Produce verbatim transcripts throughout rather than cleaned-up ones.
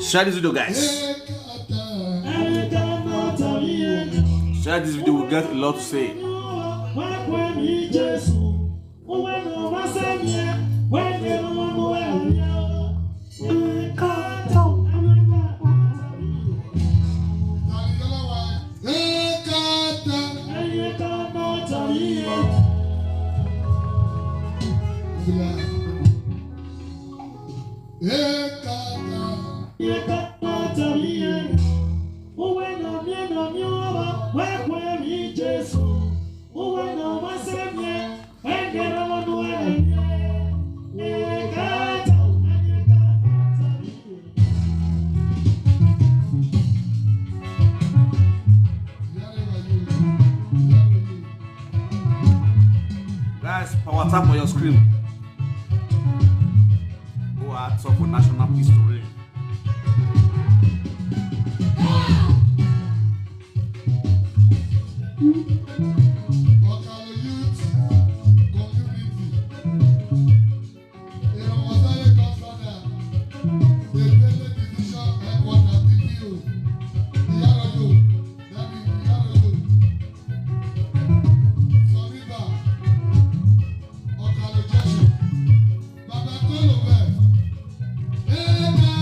Share this video, guys. Share this video, we get a lot to say. Guys, power tap for your screen. Go out for national peace to reign. Okale Youth Community. Ìrànwọ́sáré kan sọ́dà. Ìpele division headquarter D P O. Ìyálóyò. Dàbí Ìyálóyò. Sọ̀rìbà. Okale Junction. Bàbá tó lò bẹ́ẹ̀. Ẹ ká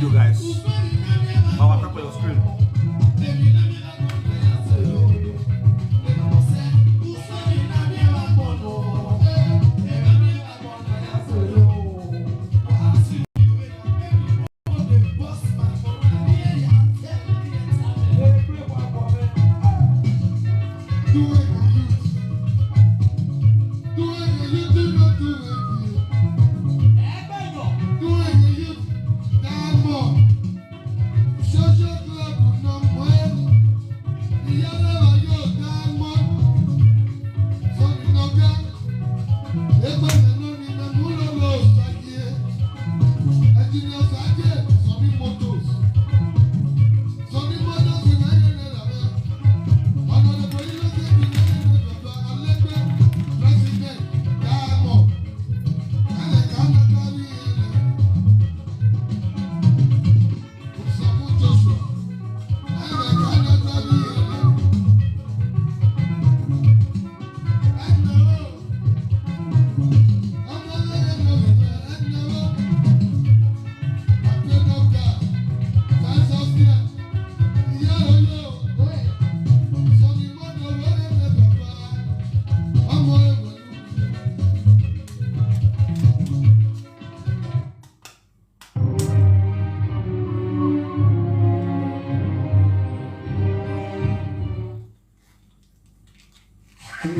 You guys, my water for your screen.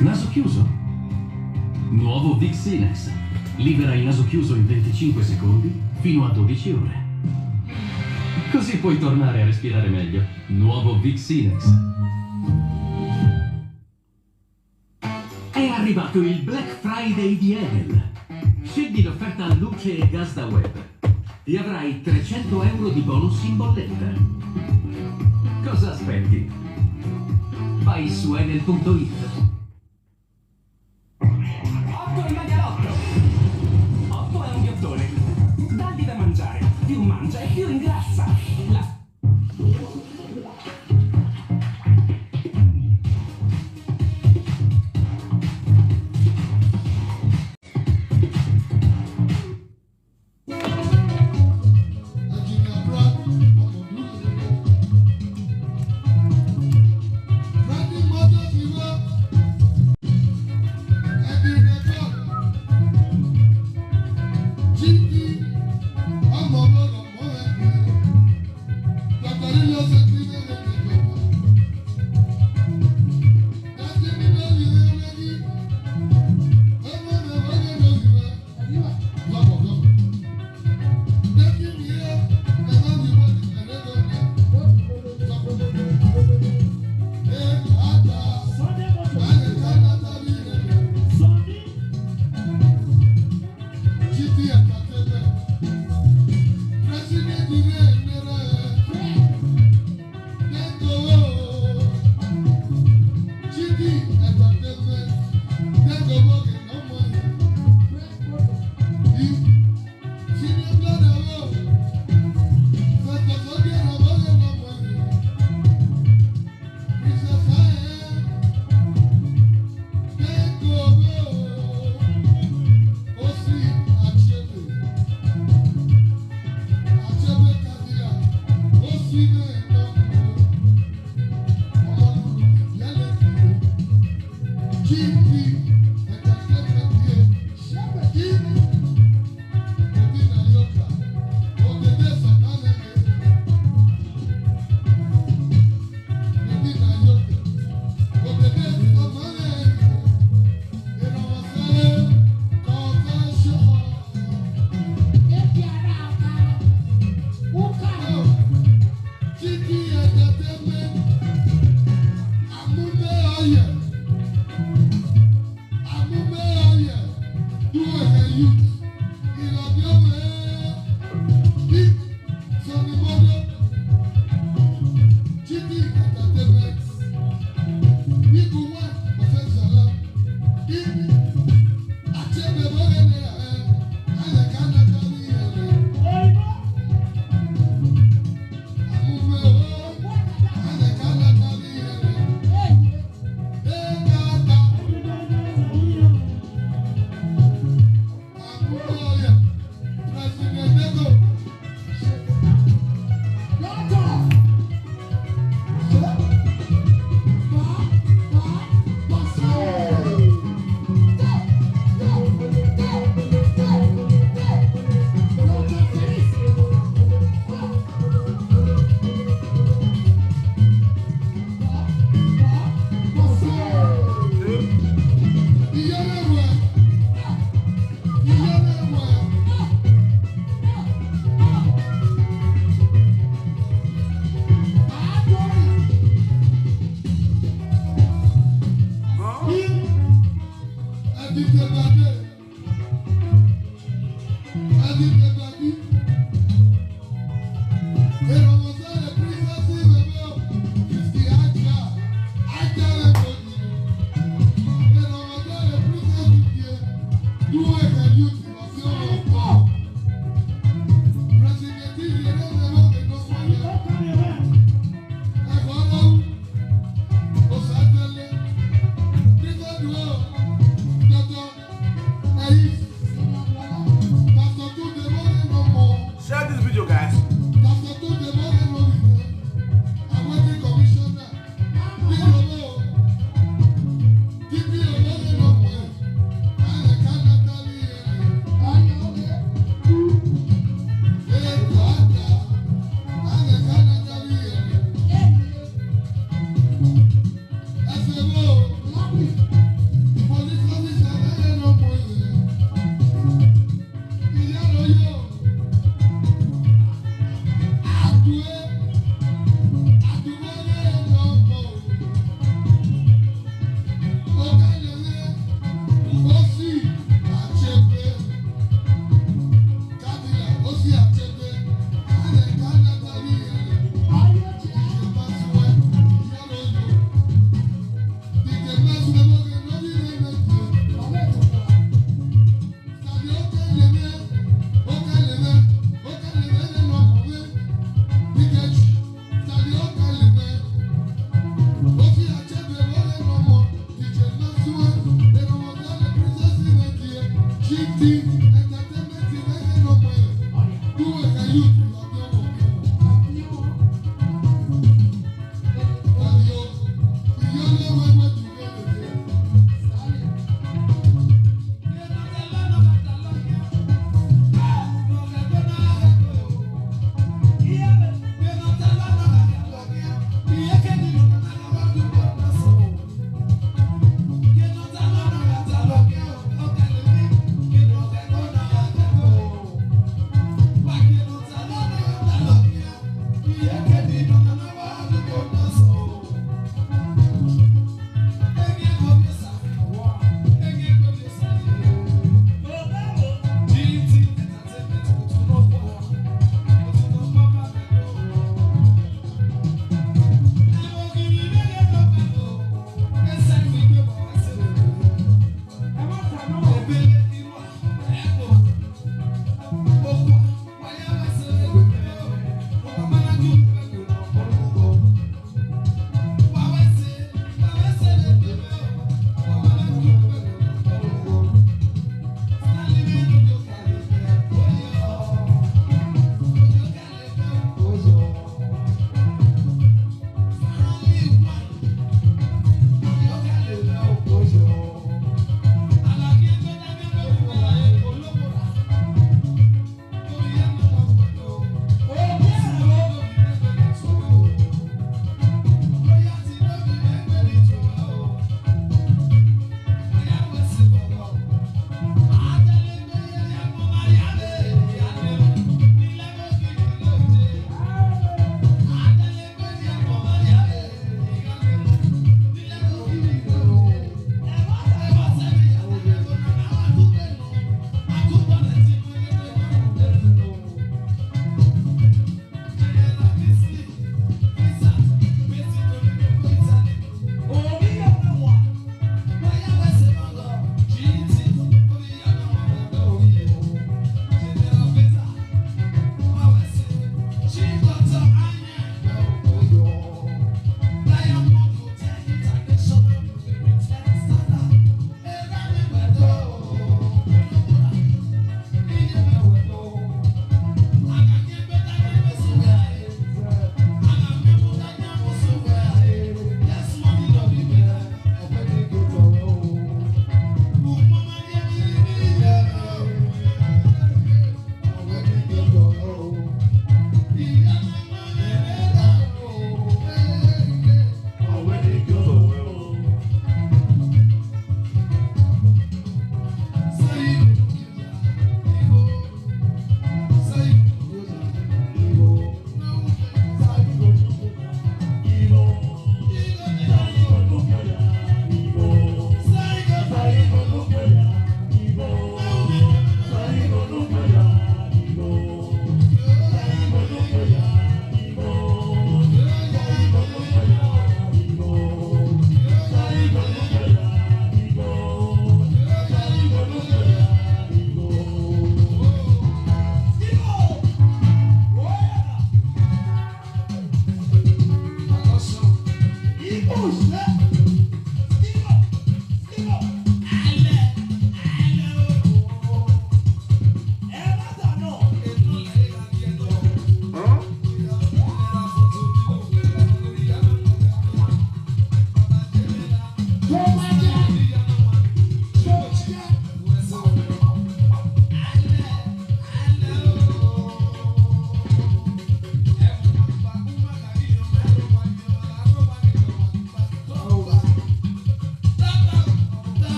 Naso chiuso. Nuovo Vixinex. Libera il naso chiuso in venticinque secondi, fino a dodici ore. Così puoi tornare a respirare meglio. Nuovo Vixinex. È arrivato il Black Friday di Enel. Scegli l'offerta a luce e gas da web e avrai trecento euro di bonus in bolletta. Cosa aspetti? Vai su enel punto it. Otto il Magalotto! Otto è un ghiottone. Dagli da mangiare, più mangia e più ingrassa. La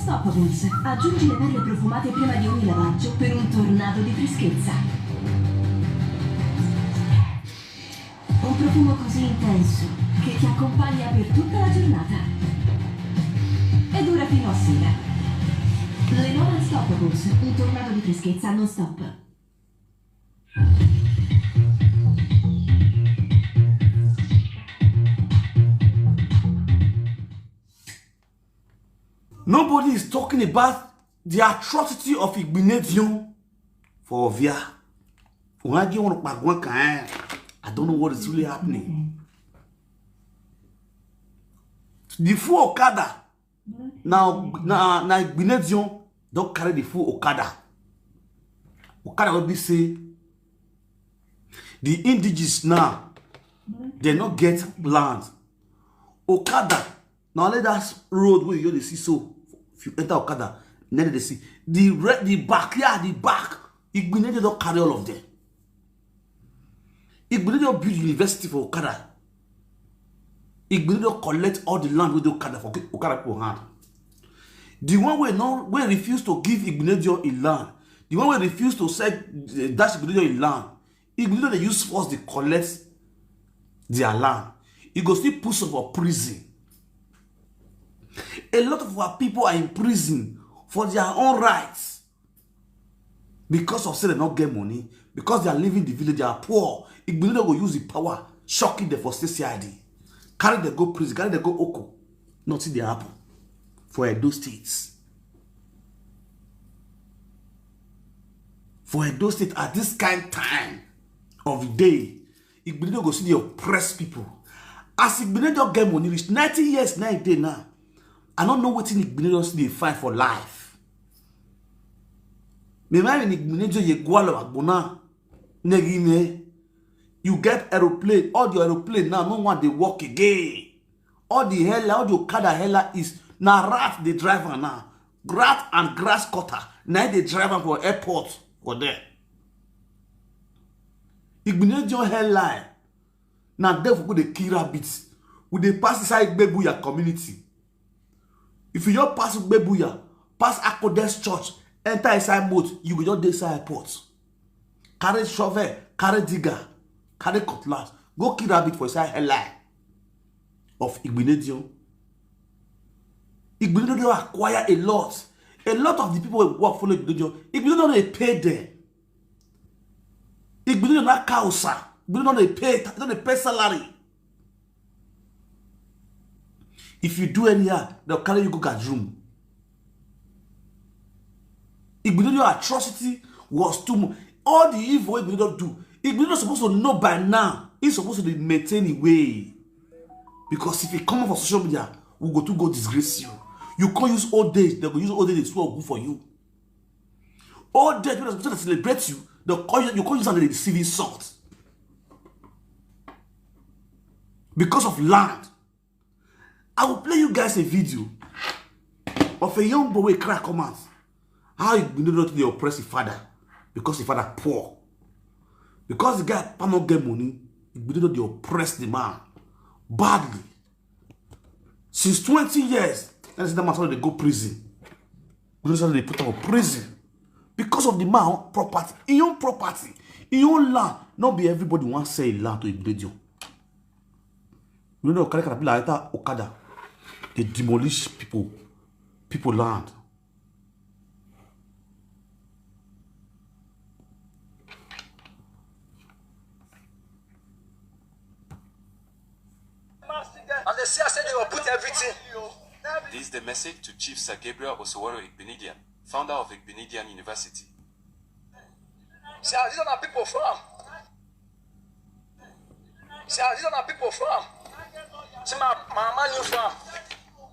Unstoppables. Aggiungi le perle profumate prima di ogni lavaggio per un tornado di freschezza. Un profumo così intenso che ti accompagna per tutta la giornata. E dura fino a sera. Le nuove Unstoppables, un tornado di freschezza non stop. Nobody is talking about the atrocity of Igbinedion for Ovia. Unagi won't back one kind. I don't know what is really happening. The full Okada. Now, now, now Igbinedion don't carry the full Okada. Okada will be say the indigenous now, they not get land. Okada, now let that road where you dey see so, if you enter Okada, then they see the red, the backyard, the back. Igbinedion don't carry all of them. Igbinedion build university for Okada. Igbinedion collect all the land with the Okada for Okada people hand. The one way no, we refuse to give Igbinedion a land. The one we refuse to sell, eh, dash Igbinedion a land. Igbinedion they use force to collect their land. He go still put some for prison. A lot of our people are in prison for their own rights. Because of say they not get money, because they are leaving the village, they are poor. Igbinedion go use the power, shocking them for state C I D. Carry them go prison, carry them go Oko. Nothing they happen for Edo State. For Edo State at this kind time of the day, Igbinedion go see the oppressed people. As Igbinedion get money reach ninety years, nine day now. I don't know wetin Igbinedion still dey find for life. Me mind Igbinedion ye gwalo agbona. Negime, you get aeroplane, all the aeroplane now, no one they work again. All the hella, all the Okada hella is now rat they drive am now. Rat and grass cutter, now they drive am for airport for there. Igbinedion hella, now there for go dey kill rabbits. We dey pass inside Gbebuya community. If you just pass Gbebuya, pass Akodes Church, enter inside moat, you go just dey inside airport. Carry shovel, carry digger, carry cutlass, go kill rabbit for inside headline of Igbinedion. Igbinedion don acquire a lot. A lot of the people wey work follow Igbinedion, Igbinedion don dey pay them. Igbinedion na kausa. Igbinedion don dey pay, don dey pay salary. If you do anyhow, they'll carry you go guard room. Igbinedion atrocity was too much. All the evil Igbinedion do, Igbinedion supposed to know by now. He's supposed to maintain a way. Because if you come up on social media, we go to go disgrace you. You can't use old days, they go use old days to good for you. All days when they celebrate you, they call you, you call you something deceive insult. Because of land. I will play you guys a video of a young boy wey cry come out. How Igbinedion dey oppress his father because his father poor. Because the guy papa no get money, Igbinedion dey oppress the man badly. Since twenty years, and that man started to go prison. Igbinedion started to put him in prison because of the man property, his own property, his own land. Not be everybody wants sell land to Igbinedion. You know, carry caterpillar enter Okada, they demolish people, people land. And they say, I said they will put everything. This is the message to Chief Sir Gabriel Osoworo Igbinidian, founder of Igbinidian University. See, these are people from. See, these are people from. See, my, my man, you from.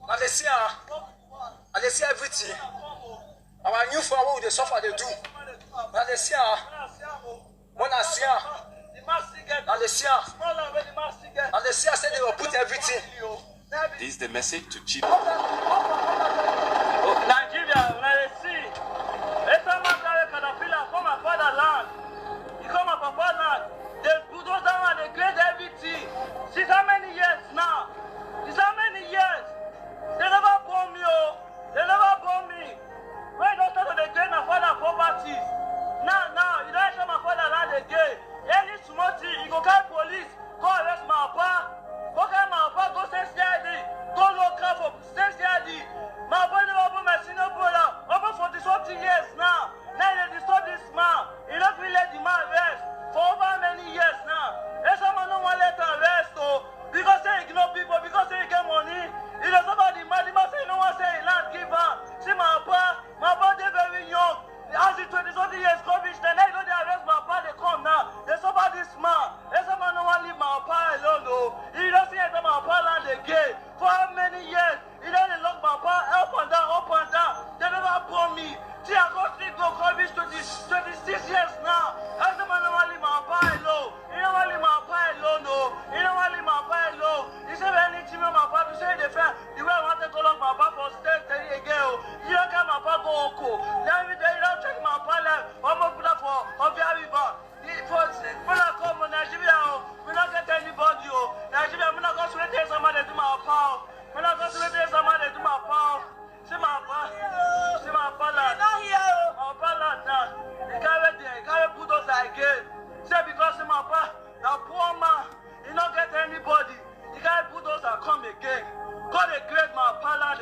And they see, uh, and they see everything. Our new farm, what they suffer, they do. And they see, uh, when I see, uh, and they see, uh, and they see, I said they will put everything. This is the message to Chief. Nigeria, when I see, every time I carry caterpillar, come my father land. You come my papa land. They bulldoze down and they grade everything. Since how many years now? Since how many years? They never born me, oh. They never born me.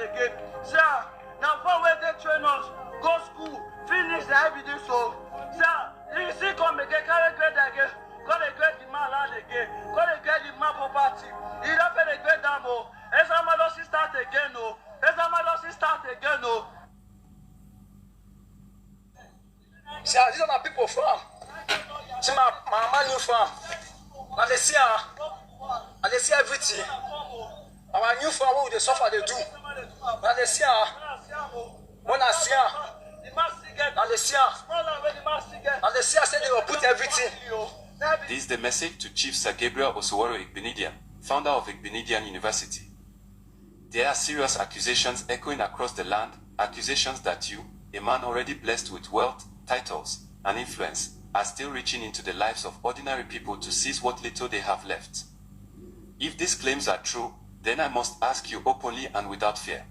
Again. Sir, na boy wey dey train us go school finish na I be this o. Sir, you still come again, carry grade again, come dey grade the man land again, come dey grade the man property. You don fit dey grade am o. Ezama don still start again o. Ezama don still start again o. See, ah, these are my people farm. See, my, my mama new farm. Now they see, ah, and they see everything. Our new farm, what we dey suffer, they do. Now they see, ah, when I see, ah, now they see, ah, now they see, I say they will put everything. This is the message to Chief Sir Gabriel Osuworo Igbinidian, founder of Igbinidian University. There are serious accusations echoing across the land, accusations that you, a man already blessed with wealth, titles, and influence, are still reaching into the lives of ordinary people to seize what little they have left. If these claims are true, then I must ask you openly and without fear.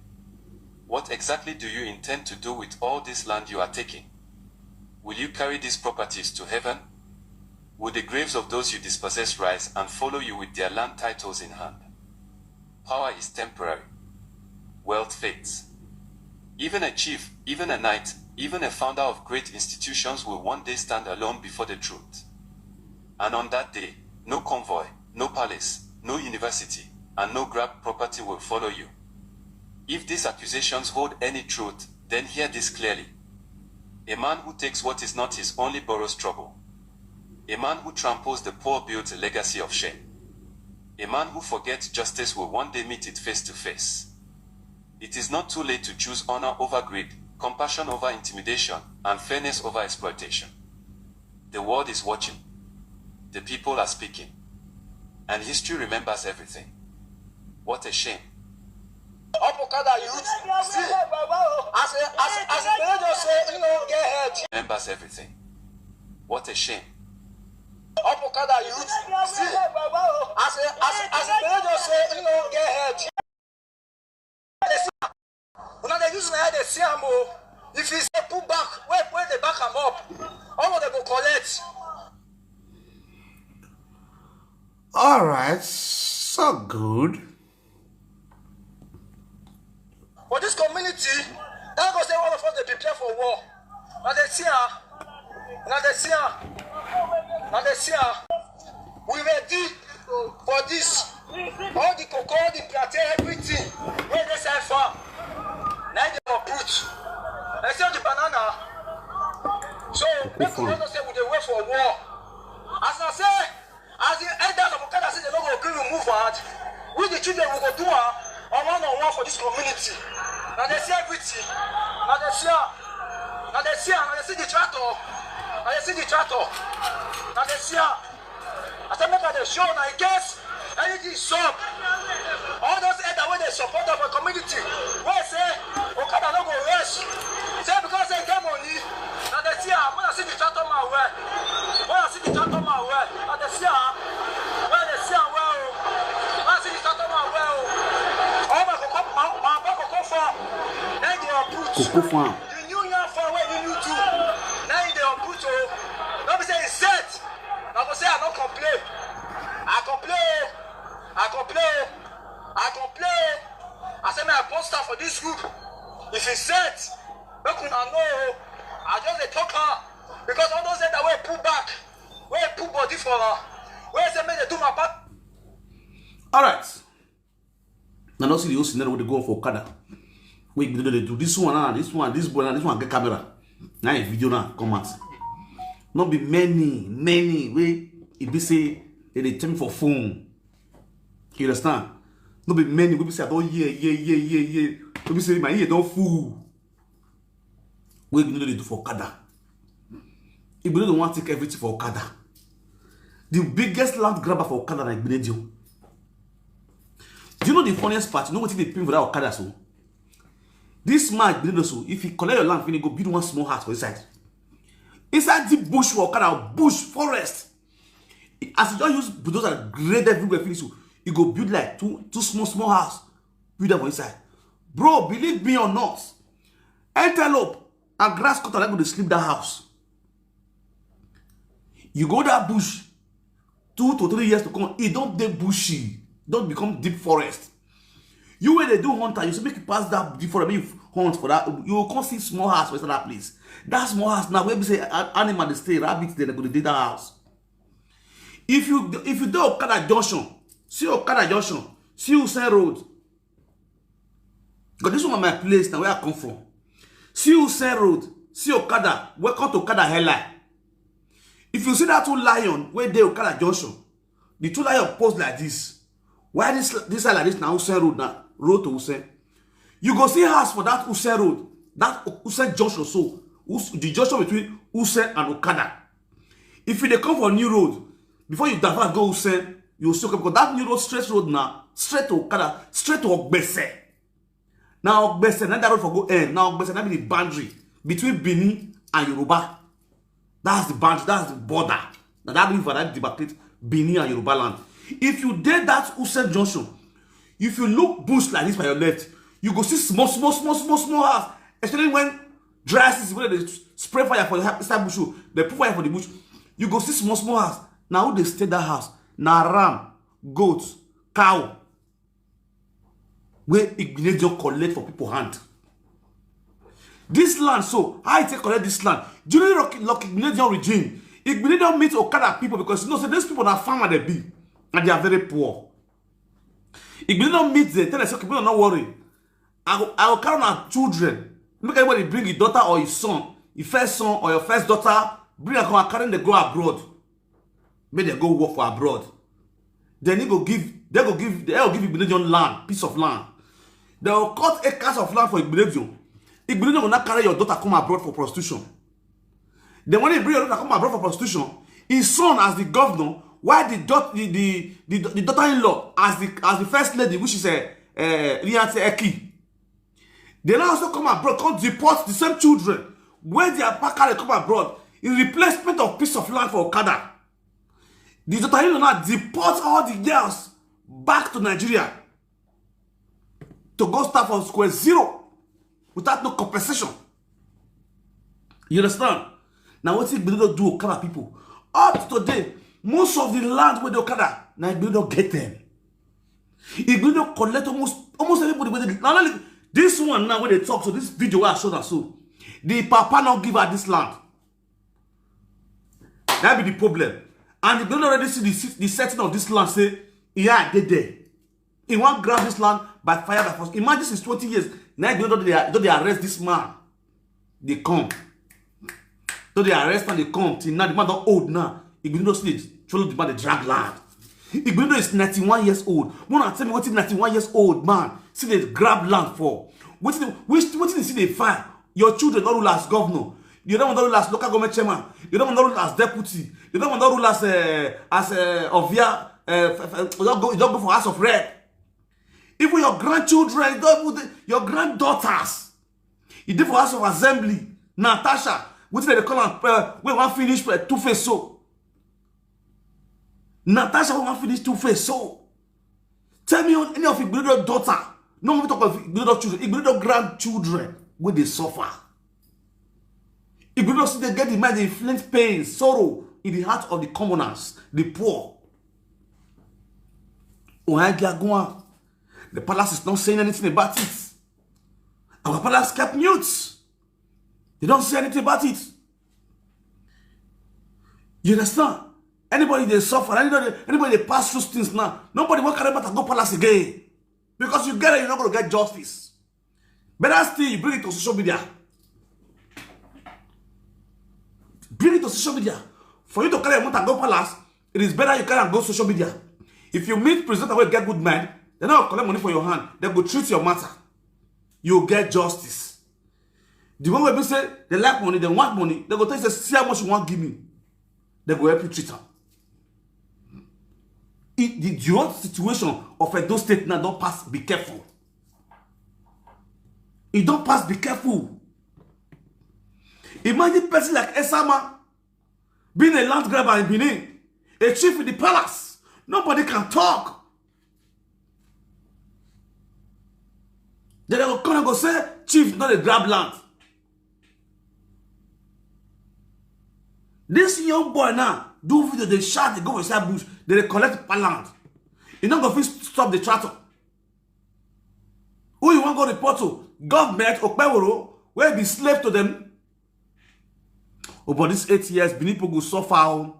What exactly do you intend to do with all this land you are taking? Will you carry these properties to heaven? Will the graves of those you dispossess rise and follow you with their land titles in hand? Power is temporary. Wealth fades. Even a chief, even a knight, even a founder of great institutions will one day stand alone before the truth. And on that day, no convoy, no palace, no university, and no grab property will follow you. If these accusations hold any truth, then hear this clearly. A man who takes what is not his only borrows trouble. A man who tramples the poor builds a legacy of shame. A man who forgets justice will one day meet it face to face. It is not too late to choose honor over greed, compassion over intimidation, and fairness over exploitation. The world is watching. The people are speaking. And history remembers everything. What a shame. Up Okada youth, see, as a, as, as a manager say, you know, get head. Remembers everything. What a shame. Up Okada youth, see, as a, as, as a manager say, you know, get head. Una dey use una head dey see am o. If he say pull back, wey wey dey back am up, all of them go collect. All right, so good. For this community, thank God say all of us dey prepare for war. Una dey see am, una dey see am, una dey see am. We ready for this. All the cocoa, all the plantain, everything wey dey side farm, na im dey uproot. Except the banana. So make we no know say we dey wait for war. As I say, as the elders of Okada say they no go gree remove am, we the children we go do am on one on one for this community. Na dey see everything. Na dey see am. Na dey see am. Na dey see the tractor. Na dey see the tractor. Na dey see am. I say make I dey show una in case anything sup. All those elders wey dey support us for community, wey say Okada no go rest, say because say e get money, na dey see am. When I see the tractor man well, when I see the tractor man well, na dey see am. When I dey see am well o, when I see the tractor man well o. All my cocoa, my, my papa cocoa farm, na im dey uproot. Cocoa farm. The new yam farm wey new new do, na im dey uproot o. No be say e set. I go say I no complain. I complain o. I complain o. I complain o. I say make I post am for this group. If e set, make una know o. I just dey talk am because all those leaders wey pull back, wey pull body for am, wey say make dem do my part. All right. Now, don't see the whole scenario wey dey go on for Okada. Wey Igbenedion dey do this one now, this one, this boy now, this one get camera. Now a video now come out. No be many, many wey e be say they dey tell me for phone. You understand? No be many wey be say I don hear, hear, hear, hear, hear. Wey be say my ear don full. Wey Igbenedion dey do for Okada. Igbenedion wan take everything for Okada. The biggest land grabber for Okada na Igbenedion. Do you know the funniest part? You know wetin dey pain for that Okada so? This man Igbenedion so, if he collect your land, finish go build one small house for inside. Inside the bush for Okada, bush, forest. As he just use bulldozer, grade everywhere, finish so, he go build like two, two small, small house, build am for inside. Bro, believe me or not, antelope and grass cutter like go dey sleep that house. You go that bush, two to three years to come, e don dey bushy, don become deep forest. You wey dey do hunter, you say make you pass that the forest, make you hunt for that. You go come see small house for inside that place. That small house now, wey be say a- animal dey stay, rabbit dey go dey that house. If you if you dey Okada junction, see Okada junction, see Usain Road. Because this one na my place now where I come from. See Usain Road, see Okada, welcome to Okada Headline. If you see that two lion wey dey Okada junction, the two lion pose like this. Why this this side like this na Usain Road na road to Usain. You go see house for that Usain Road, that Usain junction so, Us- the junction between Usain and Okada. If you dey come for New Road, before you divert go Usain, you still come because that New Road straight road na straight to Okada, straight to Ogbese. Na Ogbese na that road for go end. Na Ogbese na be the boundary between Benin and Yoruba. That's the boundary. That's the border. Na that river that demarcate Benin and Yoruba land. If you dey that Usain junction, if you look bush like this by your left, you go see small, small, small, small, small house. Especially when dry season, when they spray fire for the ha- inside bush, oh, they put fire for the bush. You go see small, small house. Now who dey stay that house? Na ram, goat, cow. Wey Igbinedion collect for people hand. This land so, how e take collect this land? During Lucky, Lucky Igbinedion regime, Igbinedion meet Okada people because you know say these people na farmer they be, and they are very poor. Igbinedion meet them, tell them say, "People no worry. I go, I go carry my children. Make everybody bring your daughter or your son, your first son or your first daughter, bring am come and carry them go abroad. Make them go work for abroad." Then he go give, they go give, they go give Igbinedion land, piece of land. They go cut acres of land for Igbinedion. Igbinedion go now carry your daughter come abroad for prostitution. Then when he bring your daughter come abroad for prostitution, his son as the governor, why the daughter, the, the, the, the daughter-in-law as the as the first lady, which is a uh, Rianti Eki, they now also come abroad, come deport the same children where their papa carry come abroad in replacement of piece of land for Okada. The daughter-in-law now deport all the girls back to Nigeria to go start from square zero without no compensation. You understand? Now what Igbinedion do Okada people? Up to today, most of the land where the Okada, now Igbinedion get them. Igbinedion collect almost almost everybody with it. Now only this one now when they talk, so this video where I show that so the papa now give her this land. That be the problem. And Igbinedion already see the, the setting of this land, say, "Yeah, I did there." He want grab this land by fire by force. Imagine since twenty years. Now Igbinedion don dey don dey arrest this man. They come. So they arrest and they come. Till now, the man don old now. Igbinedion still dey follow the man dey drag land. Igbinedion is ninety-one years old. Wanna tell me wetin ninety-one years old man still dey grab land for? Wetin which wetin he still dey find? Your children don rule as governor. You don rule as local government chairman. You don rule as deputy. You don rule as uh, as uh, Ovia. Uh, f- f- you don go you don go for House of Rep. Even your grandchildren, you don even dey- your granddaughters. You dey for House of Assembly. Natasha, wetin dem dey call am? Uh, wey wan finish uh, two face so. Natasha wey wan finish two face so. Tell me any of Igbinedion daughter. No, we talk of Igbinedion children. Igbinedion grandchildren wey dey suffer. Igbinedion still dey get the mind dey inflict pain, sorrow in the heart of the commoners, the poor. Ohagiagua, the palace is not saying anything about it. Our palace kept mute. They don't say anything about it. You understand? Anybody they suffer, anybody, anybody they pass through things now. Nobody will carry matter go palace again. Because you get it, you're not gonna get justice. Better still, you bring it to social media. Bring it to social media. For you to carry a matter go palace, it is better you carry and go social media. If you meet presenter wey get good mind, they no go collect money for your hand. They go treat your matter. You get justice. The one wey be say they like money, they want money, they go tell you say, "See how much you want give me." They go help you treat am. It, the, the whole situation of Edo State now don pass, be careful. E don pass, be careful. Imagine person like Esama being a land grabber in Benin, a chief in the palace. Nobody can talk. Then they go come and go say, "Chief, not a grab land." This young boy now, do video, they shout, they go inside bush, they dey collect land. You no go fit stop the tractor. Who you wan go report to? Government, Okpeworo, wey be slave to them? Oh, but this eight years, Benin people go suffer o.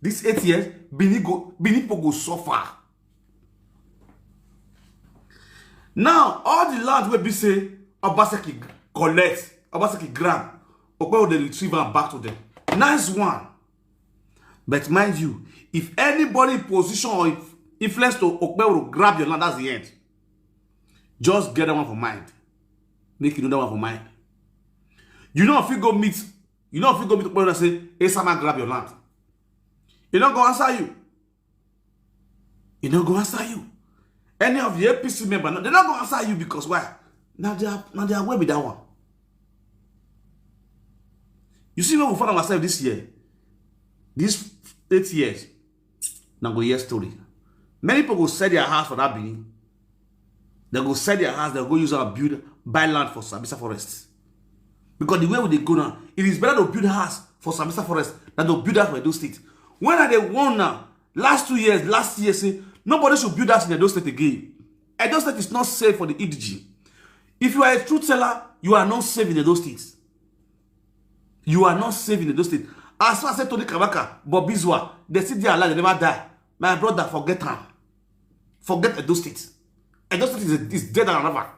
This eight years, Benin go, Benin people go suffer. Now, all the land wey be say Obaseki collect, Obaseki grab, Okpeworo dey retrieve am back to them. Nice one. But mind you, if anybody in position or inf-, influence to Okpeworo grab your land, that's the end. Just get that one for mind. Make you know that one for mind. You know if you go meet, you know if you go meet Okpeworo and say, "Hey, Sama, grab your land." He not go answer you. He not go answer you. Any of the A P C member, no, they not go answer you because why? Now they are, now they are aware with that one. You see where we find ourselves this year, these eight years, now go hear story. Many people go sell their house for that Benin. They go sell their house, they go use our build, buy land for Sambisa Forest. Because the way we dey go now, it is better to build house for Sambisa Forest than to build house for Edo State. When I dey warn now, last two years, last year, say nobody should build house in Edo State again. Edo State is not safe for the E D G. If you are a truth teller, you are not safe in Edo State. You are not safe in Edo State. As far as say Tony Kabaka, Bob Izua, they sit there alive, they never die. My brother, forget am. Forget Edo State. Edo State is, is dead and alive.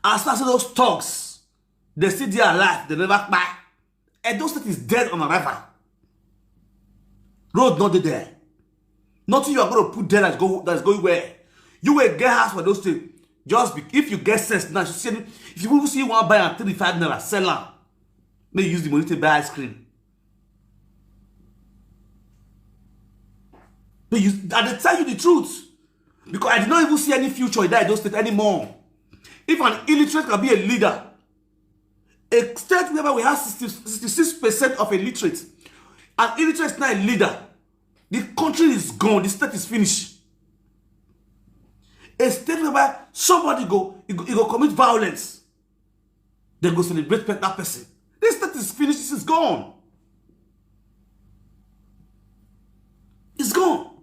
As far as those thugs, they sit there alive, they never die. Edo State is dead on arrival. Road not dey there. Nothing you are going to put there that's go, that's going where. You will get house for those things. Just be, if you get sense now, you see, if you see one buy and three five naira, sell am. May you use the money to buy ice cream. May you, I dey tell you the truth. Because I did not even see any future in that Edo State anymore. If an illiterate can be a leader, a state whereby we have sixty, sixty-six percent of illiterate, an illiterate is not a leader, the country is gone, the state is finished. A state whereby somebody go, he go, he go commit violence, they go celebrate pe-, that person. This state is finished, this is gone. It's gone.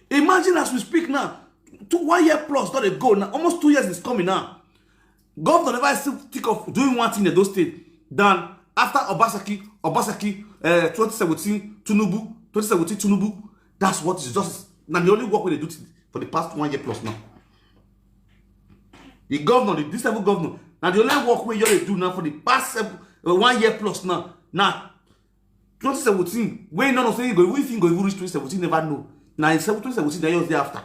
Imagine as we speak now, two, one year plus don dey go now, almost two years is coming now. Governor never still think of doing one thing in Edo State than after Obaseki, Obaseki, uh, twenty seventeen, Tinubu, twenty seventeen, Tinubu. That's what is just, now the only work wey dey do for the past one year plus now. The governor, the, this level governor, now the only work wey you dey do now for the past seven, uh, one year plus now, now twenty seventeen, wey none of say go, we think go even reach twenty seventeen, never know. Now in twenty seventeen, they just dey after.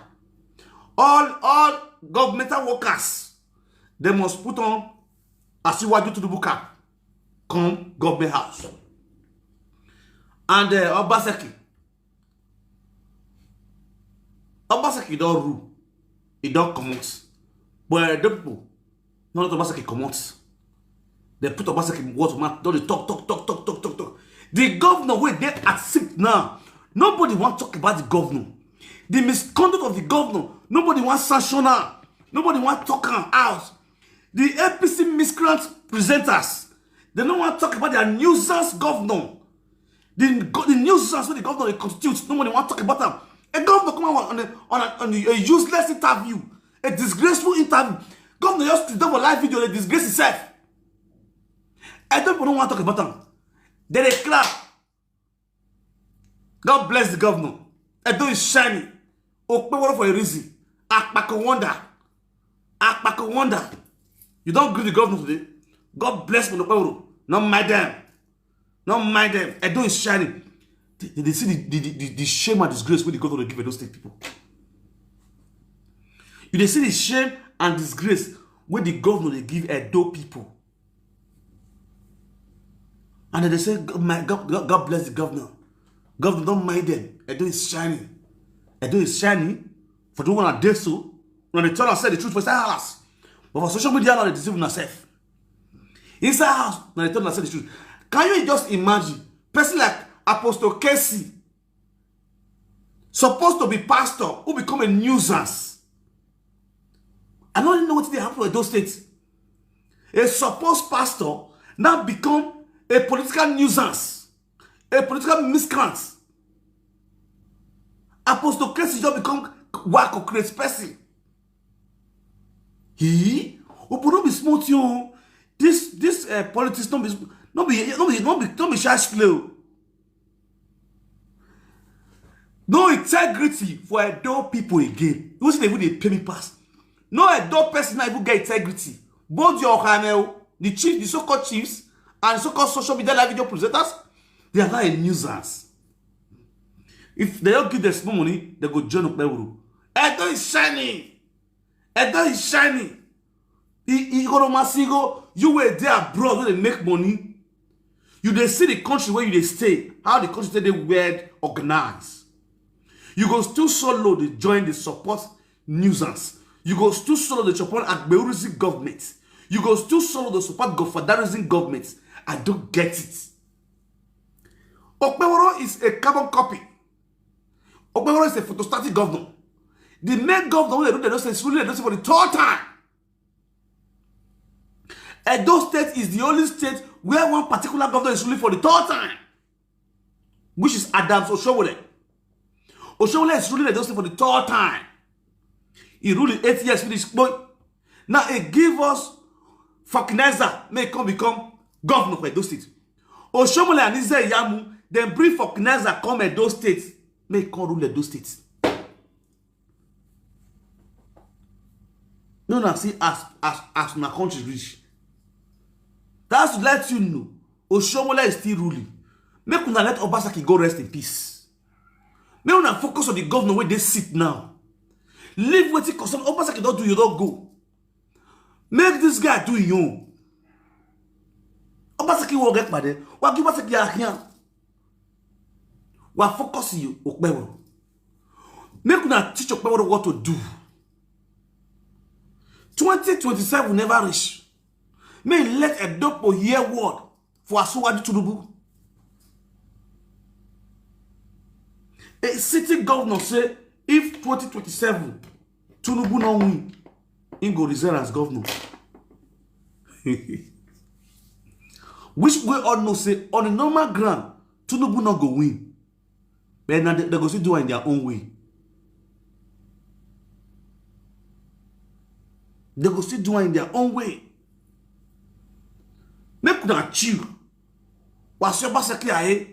All, all governmental workers, they must put on Asiwaju Tinubu cap, come government house. And uh, Obaseki, Obaseki don rule, he don comot. But uh, the people, not let Obaseki comot. They put Obaseki what mouth, don dey talk, talk, talk, talk, talk, talk, talk. The governor wey dey at seat now, nobody wan talk about the governor. The misconduct of the governor, nobody wan sanction am. Nobody wan talk am out. The A P C miscreant presenters, they no wan talk about their nuisance governor. The, go-, the nuisance wey the governor dey constitute, nobody wan talk about am. A governor come out on a, on a, on a useless interview, a disgraceful interview. Governor just sit down for live video, dey disgrace himself. Edo people no wan talk about am. They dey clap. God bless the governor. Edo is shining. Okpeworo for a reason. Akpako wonder. Akpako wonder. You don greet the governor today. God bless Okpeworo. No mind them. No mind them. Edo is shining. They, they, they see the, the, the, the shame and disgrace wey the governor dey give Edo State people. You dey see the shame and disgrace wey the governor dey give Edo people. And then they say, "God, my God, God, God bless the governor. Governor, don't mind them. Edo is shining." Edo is shining. For the one that dey so, when they tell us say the truth for inside house. But for social media now, they deceive themselves. Inside house, now they tell us say the truth. Can you just imagine person like Apostle Casey, supposed to be pastor, who become a nuisance? I don't know what they happen in those states. A supposed pastor now become a political nuisance, a political miscreant. Apostle Casey just become wacko, crazy person. He, oh, but no be small thing o. This this uh, politics no be no be no be no be no be shy slow. No integrity for Edo people again. You see, they even dey pay me pass. No Edo person not even get integrity. Both your Ohanel, the chief, the so-called chiefs, and so-called social media live video presenters, they are now a nuisance. If they don't give them small money, they go join Okpebholo. Edo is shining. Edo is shining. Igoro Masigo, you were there abroad when they make money. You dey see the country where you dey stay, how the country dey well organized. You go still solo dey join the support nuisance. You go still solo dey support Agbeurism government. You go still solo dey support Godfatherism government. I don't get it. Okpebholo is a carbon copy. Okpebholo is a photostatic governor. The main governor wey dey rule Edo State is ruling Edo State for the third time. Edo State is the only state where one particular governor is ruling for the third time, which is Adams Oshiomhole. Oshiomhole is ruling Edo State for the third time. He ruled in eight years, finish. Boy, now he give us Forkinizer, may come become governor for Edo State. Oshiomhole and Eze Iyamu, then bring Forkinizer come Edo State, may come rule Edo State. No, now see as as as my country reach. That's to let you know, Oshiomhole is still ruling. Make una let Obaseki go rest in peace. Make una focus on the governor wey dey seat now. Leave wetin concern Obaseki don do, you don go. Make this guy do him own. Obaseki will get pade. Wa give Obaseki a hand. Wa focus you, Okpebholo. Make una teach Okpebholo what to do. Twenty twenty-seven never reach. May let Edo people hear word for Asiwaju Tinubu. A sitting governor say if twenty twenty-seven Tinubu no win, he go resign as governor. Which we all know say on a normal ground, Tinubu no go win. But now they, they go still do it in their own way. They go still do it in their own way. Make una chill. Wa see Obaseki aye.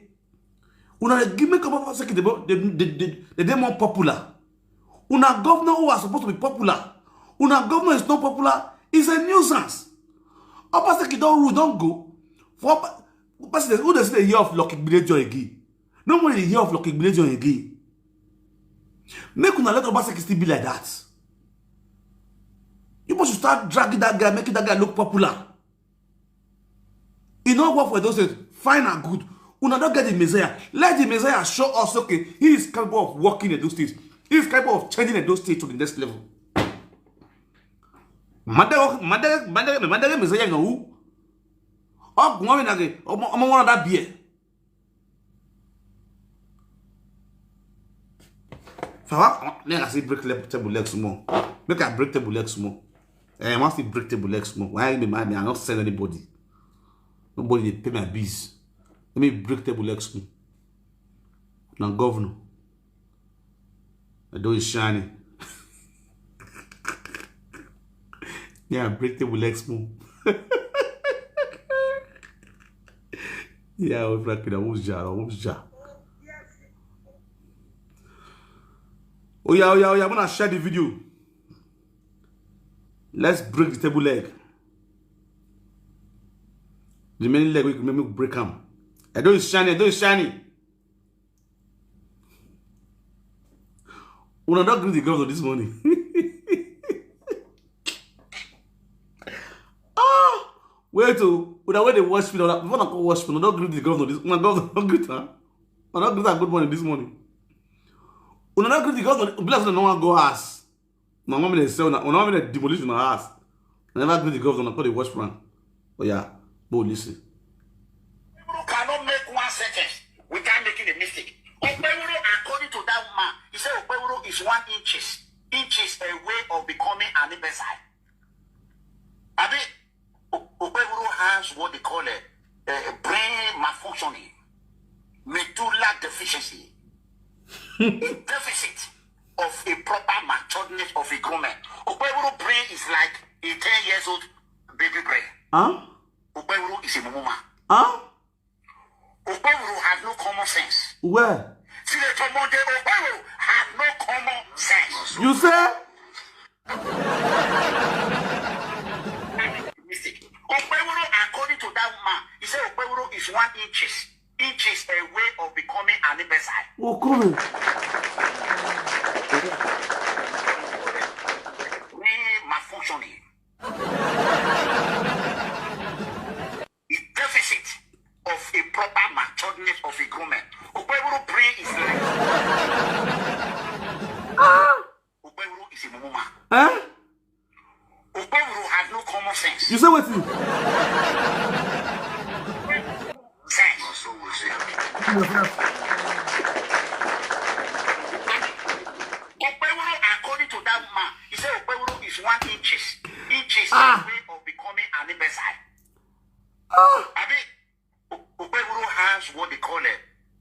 Una dey give, make Obaseki dey, dey, dey, dey, dey more popular. Una governor who are supposed to be popular. Una governor is not popular. Is a nuisance. Obaseki don rule, don go. For Oba-, Obaseki, who dey see the year of Lucky Gbile John again? Nobody dey hear of Lucky Gbile John again. Make una let Obaseki still be like that. You must start dragging that guy, making that guy look popular. E no work for Edo State. Fine and good. Una don get the Messiah. Let the Messiah show us, okay, he is capable of working Edo State. He is capable of changing Edo State to the next level. Madege, Madege, Madege, Madege Messiah, you know who? Ọ gụọ na gị, ọmọ, ọmọ nwa na bie. Fawa, make I see break le-, table leg small. Make I break table leg small. Eh, I want to break table leg small. Why me, my, me, I not sell anybody. Nobody dey pay my bills. Let me break table leg small. Now governor. Edo is shining. Yeah, break table leg small. Yeah, we break it. Who's ja? Who's ja? Oh yeah, oh yeah, oh yeah. I'm gonna share the video. Let's break the table leg. The main leg we can make break am. Edo is shining. Edo is shining. Una don greet the governor this morning. Ah, wait o, una wey dey watch me, una, before una come watch me, una don greet the governor this, una governor don greet am. Una don greet am good morning this morning. Una don greet the governor, be like say una no wan go house. Una wan make dem sell una, una wan make dem demolish una house. Una never greet the governor, una come dey watch me. Oh yeah, go listen. People cannot make one sentence without making a mistake. Okpebholo, according to that woman, he said Okpebholo is one inches, inches away of becoming an imbecile. Abi, O-, Okpebholo has what they call a, a brain malfunctioning, medulla deficiency, a deficit of a proper maturedness of a grown man. Okpebholo brain is like A ten years old baby brain. Huh? Okpewuru is a mumu man. Huh? Okpewuru has no common sense. Where? Senator Monday Okpewuru has no common sense. You say? Mistake. Okpewuru, according to that man, he said Okpewuru is one inches, inches away of becoming an imbecile. Oh, come here. Really malfunctioning. The deficit of a proper maturedness of a grown man. Okpewuru brain is like Okpewuru is a mumu man. Eh? Okpewuru has no common sense. You say wetin? Sense. Okpewuru, according to that man, he said Okpewuru is one inches, inches Ah. Away of becoming an imbecile. Ah, Abi, O- Okpewuru has what they call a,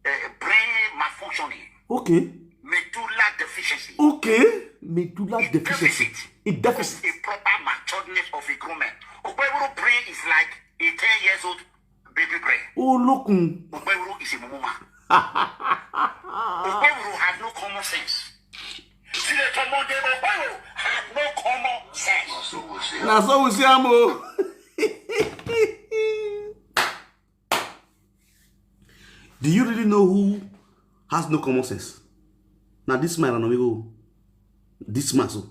a brain malfunctioning, okay. medulla deficiency. Okay. Medulla deficiency. Deficit It deficit. A proper maturedness of a grown man. Okpewuru brain is like a ten years old baby brain. Oh, look. Mm. Okpewuru is a mumu man. Okpewuru has no common sense. Senator Monday Okpewuru has no common sense. Na so we see am o. Do you really know who has no common sense? Now this man, I know, this man so.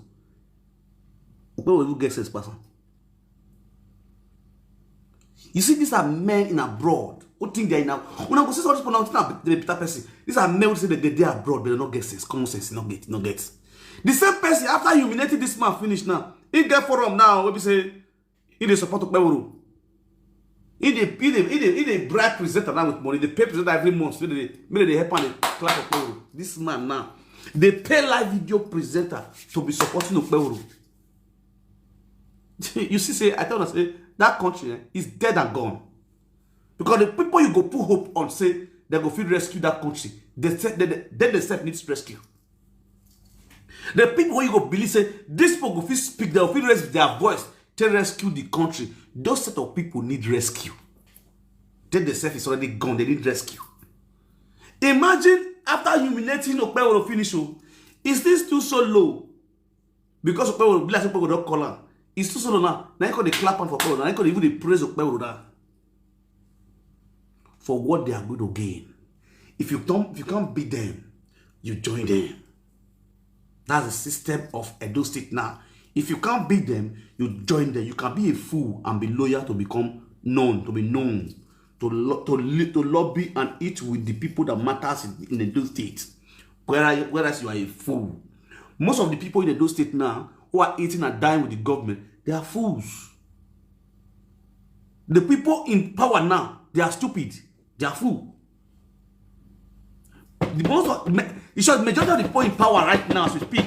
Where will you get sense, person? You see, these are men in abroad who think they're in a. When I go see all these people now, think I'm a better person. These are men who say that they, they are abroad, but they don't get sense, common sense, not get, not get. The same person, after humiliating this man, finish now. He get forum now. What we say? He dey support Okpewuru. He dey, he dey, he dey, he dey bribe presenter now with money. They pay presenter every month. So they, maybe they help and they clap Okpewuru. This man now, they pay live video presenter to be supporting Okpewuru. You see, say I tell us, say that country eh, is dead and gone. Because the people you go put hope on, say they go fit rescue that country. They say they, they, they themselves needs rescue. The people wey you go believe say this people go fit speak, they go fit raise their voice to rescue the country. Those set of people need rescue. Then the self is already gone. They need rescue. Imagine after humiliating Okpewuru finish, oh, is this still so low? Because Okpewuru, be like Okpewuru don call am. It's still so low now. Now you call the clap am for Okpewuru. Now you call even the praise Okpewuru now. For what they are going to gain. If you don't, if you can't beat them, you join them. That's the system of Edo State now. If you can't beat them, you join them. You can be a fool and be loyal to become known, to be known, to lo- to li- to lobby and eat with the people that matters in, in Edo State. Whereas, whereas you are a fool. Most of the people in Edo State now who are eating and dying with the government, they are fools. The people in power now, they are stupid. They are fool. The most, of- ma- in short, majority of the people in power right now, as we speak,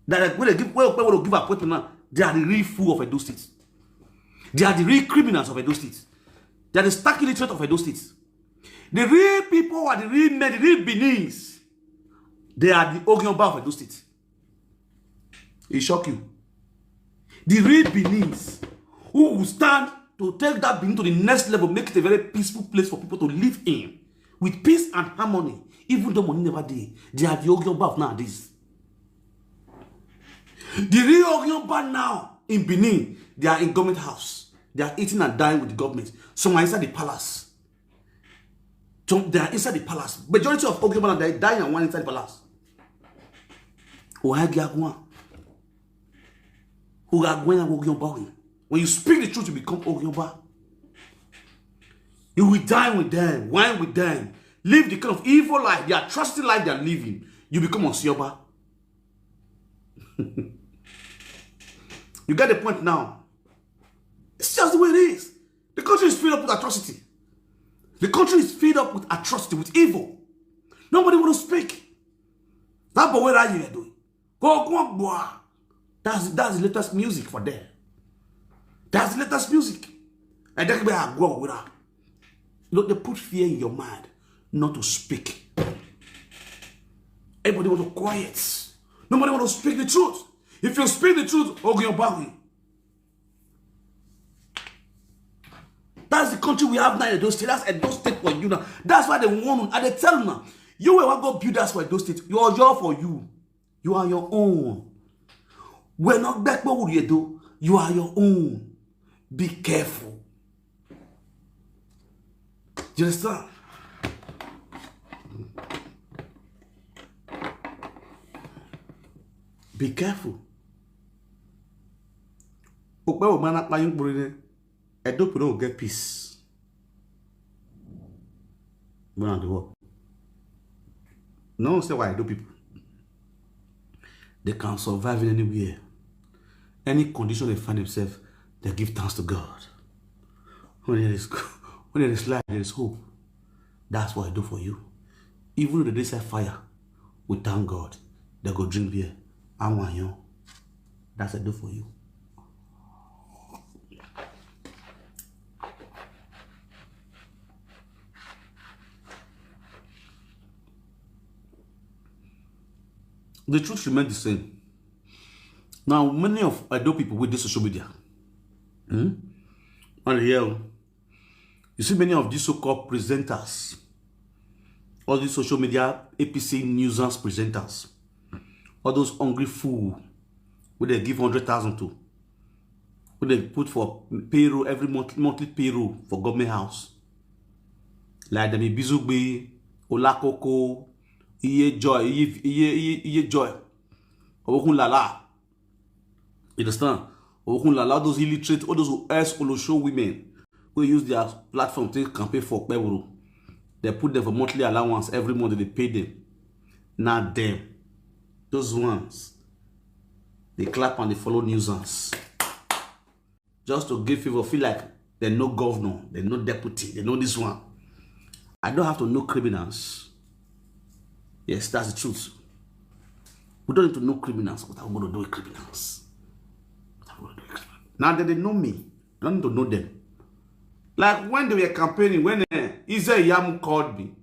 that are going to give, well, people will give appointment now, they are the real fool of Edo State. They are the real criminals of Edo State. They are the stark illiterate of Edo State. The real people are the real men, the real Benin's. They are the Ogionba of Edo State. It shock you. The real Benin's who will stand to take that Benin to the next level, make it a very peaceful place for people to live in with peace and harmony, even though money never dey. They are the Ogionba of nowadays. The real Ogionba now in Benin, they are in government house. They are eating and dying with the government. Some are inside the palace. Some they are inside the palace. Majority of Ogionba now, they die and one inside the palace. Ohagiagwan. Ogagwen and Ogionba. When you speak the truth, you become Ogionba. You will dine with them, wine with them, live the kind of evil life, the atrocity life they are living. You become Osioba. You get the point now. It's just the way it is. The country is filled up with atrocity. The country is filled up with atrocity, with evil. Nobody want to speak. That boy, where are you doing? Go, go, go. That's that's the latest music for them. That's the latest music. And that way I go with that. You know, they put fear in your mind not to speak. Everybody want to quiet. Nobody want to speak the truth. If you speak the truth, Ogionba. That's the country we have now, Edo State. That's Edo State for you now. That's why they want, and they tell now. You will go build us for Edo State. You're your for you. You are your own. We're not back where you do. You are your own. Be careful. You understand? Be careful. Okpe o mana pa yin puri ne. Edo people don't get peace. When I do work. No one say why Edo people. They can survive in anywhere. Any condition they find themselves, they give thanks to God. When there is when there is life, there is hope. That's what I do for you. Even though they say fire, we thank God. They go drink beer. I'm one young. That's what I do for you. The truth remains the same. Now, many of Edo people with this social media, hmm? And here, you see many of these so-called presenters, all these social media A P C nuisance presenters, all those hungry fool who they give hundred thousand to, who they put for payroll every month, monthly payroll for government house. Like them Ibizugbe, Olakoko, Iye Joy, Iye, Iye, Iye, Iye Joy, Okunlala. You understand? Okunlala, all those illiterate, all those who ask Olosho women, who use their platform to campaign for Peburu. They put them for monthly allowance every month, they pay them. Not them. Those ones, they clap and they follow nuisance. Just to give people feel like they no governor, they no deputy, they know this one. I don't have to know criminals. Yes, that's the truth. We don't need to know criminals. What are we going to do with criminals? What are we going to do with criminals? Now that they know me, I don't need to know them. Like when they were campaigning, when uh, Ize Yamu called me,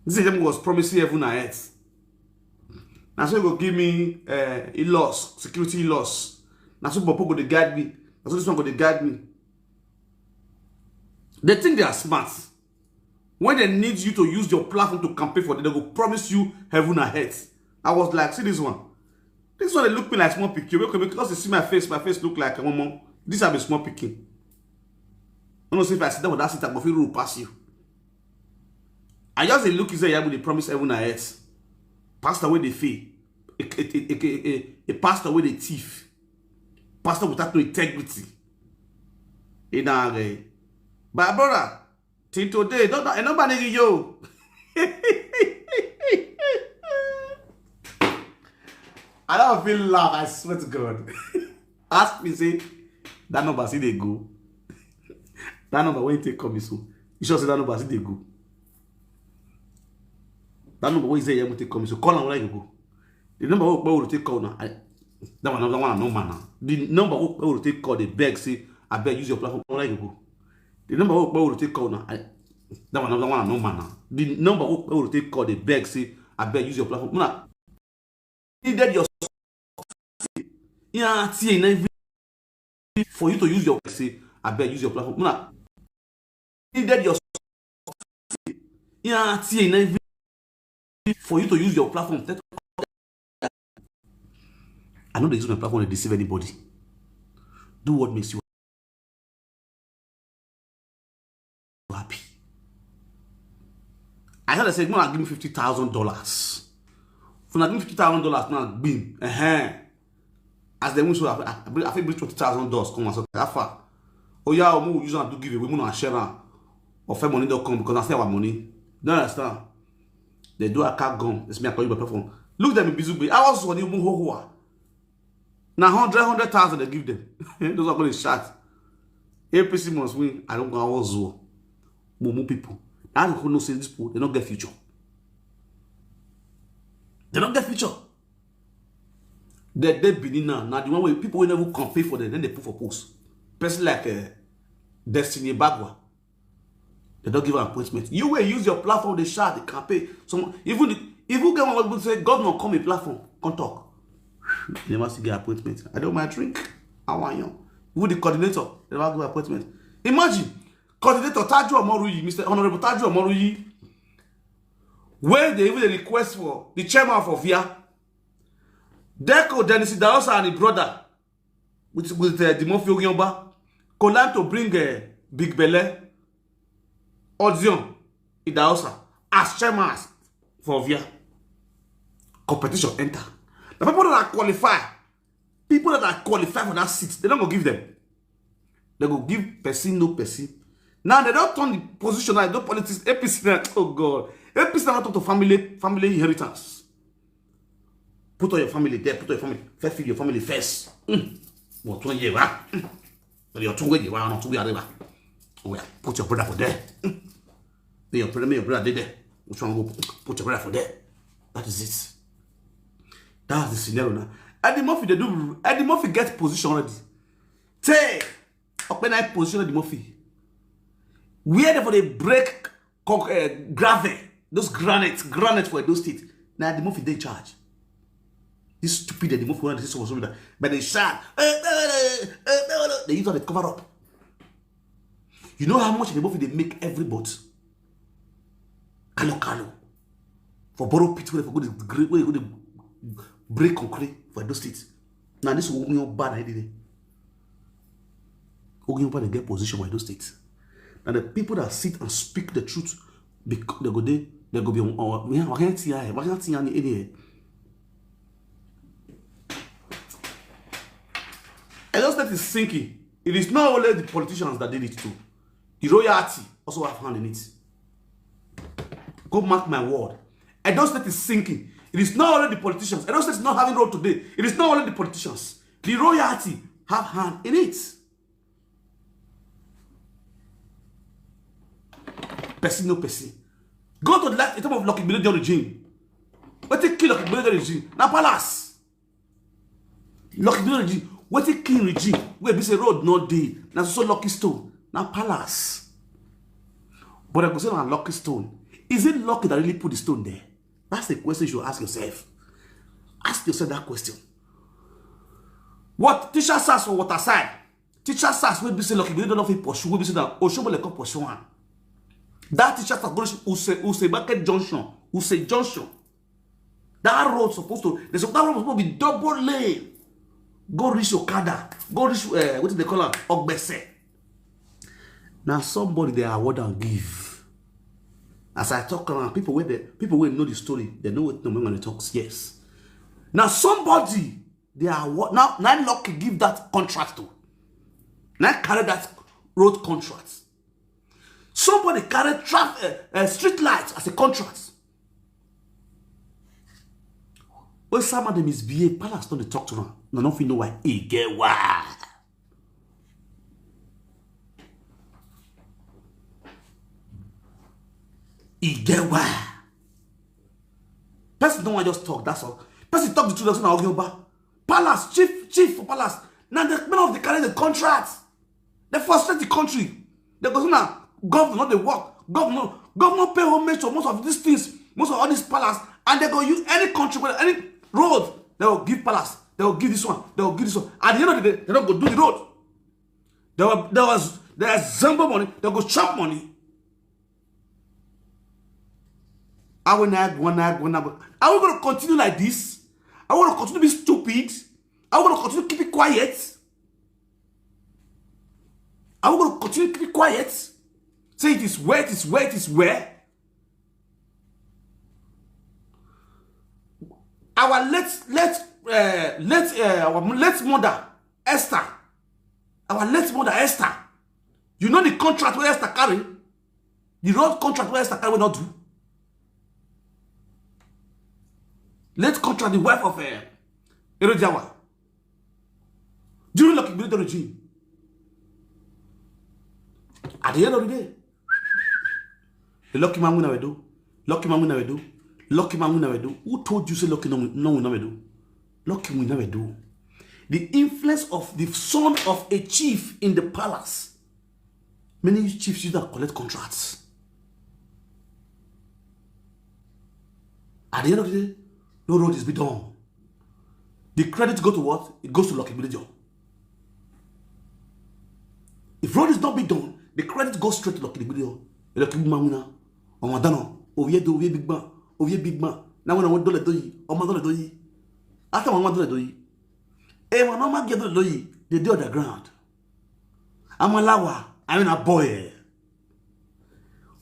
Ize Yamu was promising heaven and earth. Now so he go give me uh, a loss, security loss. Now so Popo go dey guide me. Now so this one go dey guide me. They think they are smart. When they need you to use your platform to campaign for them, they go promise you heaven and earth. I was like, see this one. This one they look me like small pikin. Because they see my face, my face look like a woman. This have a small pikin. I don't know if I sit down with that seat, I go feel rule pass you. I just dey look, he say, yeah, they promise heaven and earth. Pastor where they fail. A, a, a, a, a, a pastor where they thief. Pastor without no integrity. In our my brother, till today, don't know nobody you. I don't feel love, I swear to God. Ask me, say, that number see they go. That number when you take come so. You sure say that number see they go. That number when you say you take come so. Call am when you go. The number wey we take call now. I, that one, that one, no man now. The number wey we take call, they beg, say, I beg, use your platform. When you go. The number wey we take call now. I, that one, that one, no man now. The number wey we take call, they beg, say, I beg, use your platform. Una needed your yeah, T A, na every for you to use your say, I beg, use your platform. Una needed your yeah, T A, na every for you to use your platform. I know they use my platform to deceive anybody. Do what makes you happy. I heard they say, "Mona, give me fifty thousand dollars." If una give me fifty thousand dollars, now, bim. Uh-huh. As they win, so I, I, I fit bring twenty thousand dollars come and say, "How far?" Oh, yeah, we use and do giveaway, we no share am. Or fair money don't come because I say our money. You understand? They do a car gun. It's me, I call you my platform. Look them in Bizugbe. I was on you, Muhohua. Now, hundred, hundred thousand they give them. Those are going to shot. A P C must win. I don't go, I was war. Mumu people. I don't know, say this people, they don't get future. They don't get future. They, they Benin now. Now, the one way people will never campaign for them, then they put for post. Person like uh, Destiny Bagwa. They don't give an appointment. You will use your platform, they shout, they campaign. Some, even the, if you get one people say, "Governor, come a platform, come talk." They must get appointment. I don't mind drink. I want you. Who the coordinator? They never give appointment. Imagine, Coordinator Taju Omoruyi, Mister Honorable Taju Omoruyi, wey dey even dey request for the chairman for Ovia, Deco Dennis Idahosa and his brother with, with uh, Dimofi Ogionba, Kolanto bring uh, Big Belle, Odion Idahosa as chairman for Ovia. Competition enter. The people that are qualified, people that are qualified for that seat, they don't go give them. They go give person, no person. Now they don't turn the position, I don't politics. A P C now, oh God. A P C now talk to family, family inheritance. Put all your family there, put all your family. First, feed your family first. Mm. What one year, huh? Mm. But your two way, you are not two way, oh, yeah. Put your brother for there. Mm. May your brother, may your brother dey there. Which one go put your brother for there? That is it. That's the scenario now. Eddie Murphy, they do. Eddie Murphy get position already. Take up a night position, Eddie Murphy. Where they for they break uh, gravel, those granite, granite for those state. Now Eddie Murphy they charge. This stupid Eddie Murphy want this was that, but they shout. Eh, eh, eh, eh, eh, eh, they use all the cover up. You know how much Eddie Murphy they make every boat? Kalo kalo. For borrow pit where for go the great where go the break concrete for those states. Now this will be bad idea. Ogun Yoruba dey get position for Edo State. Now the people that sit and speak the truth, bec- they go dey, they go be on. Why can't see I? Why can't see any any? Edo State is sinking. It is not only the politicians that did it too. The royalty also have hand in it. Go mark my word. Edo State is sinking. It is not only the politicians. Edo State is not having road today. It is not only the politicians. The royalty have hand in it. Person no person. Go to the left in terms of Lucky Million regime. What they kill Lucky Million regime? Na palace. Lucky Million regime. What they kill regime? Where be say road no dey. Na so Lucky Stone. Na palace. But I go say na Lucky Stone. Is it Lucky that really put the stone there? That's the question you should ask yourself. Ask yourself that question. What teacher says for water side? Teacher says will be say Lucky Million don't fit pursue. Will be say that Oshobo le come pursue one. That teacher says go reach Use Use Market Junction, Use Junction. That road supposed to there's that road supposed to be double lane. Go reach Okada. Go reach uh, what do they call am? Ogbese. Now somebody they award and give. As I talk around, people where the people will know the story. They know what the woman talks. Yes. Now somebody they are what now. Now Lucky give that contract to. Now carry that road contract. Somebody carry traffic uh, uh, street light as a contract. When some of them misbehave, palace don't dey talk to them. No, no, you know why. He get why. He get why. Person don't want just talk. That's all. Person talk the truth. That's not Ogioba. Palace chief, chief for palace. Now the men of the carry the contract. They frustrate the country. They go now. Governor no dey work. Governor, governor pay homage to most of these things, most of all these palace, and they go use any country, whether any road, they will give palace. They will give this one. They will give this one. At the end of the day, they don't go do the road. There was there was there is Zambo money. They go chop money. I will not one night one night. Are we going to continue like this? Are we going to continue to be stupid? Are we going to continue to keep it quiet? Are we going to continue to keep it quiet? Say it is where it is where it is where. Our late late uh, late uh, our late mother Esther, our late mother Esther. You know the contract where Esther carry, the road contract where Esther carry we not do. Late contract, the wife of uh, Erojawa. During Lucky Military regime. At the end of the day, the lucky man win our do. Lucky man win our do. Lucky man win our do. Who told you say lucky no win no win our do? Lucky win our do. The influence of the son of a chief in the palace. Many chiefs use that collect contracts. At the end of the day, no road is be done. The credit go to what? It goes to Lucky Village. If road is not be done, The credit goes straight to Lucky Libido. Lucky Mamuna. Omadano. Oviedo, Ovie Big Man. Ovie Big Man. Now when I want Dole Doyi, Omadole Doyi. After one Dole Doyi. Eh, when I'm get Dole Doyi, they do on the ground. I'm a lawa. I'm in a boy.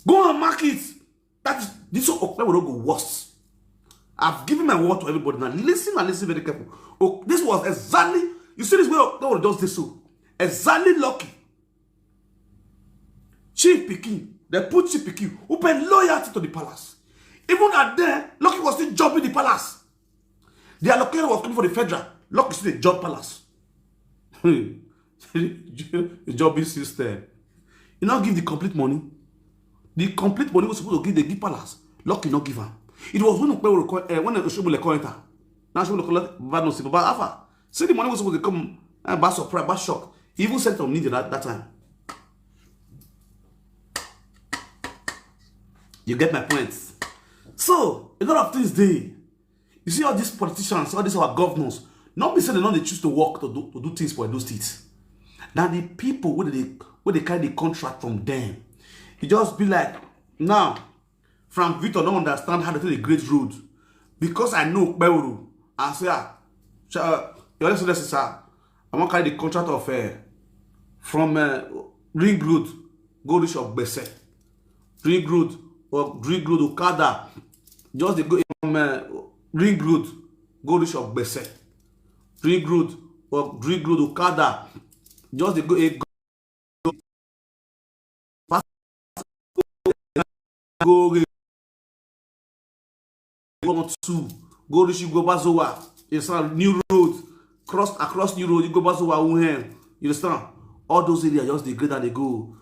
Go and mark it. That is this one. Okpebholo go worse. I've given my word to everybody. Now listen and listen very careful. Oh, this was exactly, you see this way Okpebholo just this so. Exactly Lucky. Chief Pikin, they put Chief Pikin, who pay loyalty to the palace. Even at there, Lucky was still jobbing the palace. The allocation was coming for the federal. Lucky still dey job palace. The jobbing system. You not give the complete money. The complete money was supposed to give the give palace. Lucky not give am. It was when Okpebholo co- eh, when Oshiomhole come enter. Now Oshiomhole collect bad news, Baba Alpha. See the money was supposed to come and by surprise, by shock. He even sent some ninja that, that time. You get my point. So a lot of things dey. You see all these politicians, all these our governors, not be say they no dey choose to work to do, to do things for Edo State. Now the people wey dey wey dey carry the contract from them, e just be like now Frank Victor no understand how to take the great road because I know Okpebholo and say ah, sha- uh, your excellency sir, I wan carry the contract of uh, from uh, Ring Road go reach Ogbese. Ring Road or Ring Road Okada just dey go from uh, Ring Road go reach Ogbese. Ring Road or Ring Road Okada just dey go e go go re- one two go reach Igbobazowa. You understand? New road cross across New Road Igbobazowa Uhem. You understand? All those areas just dey great and dey go.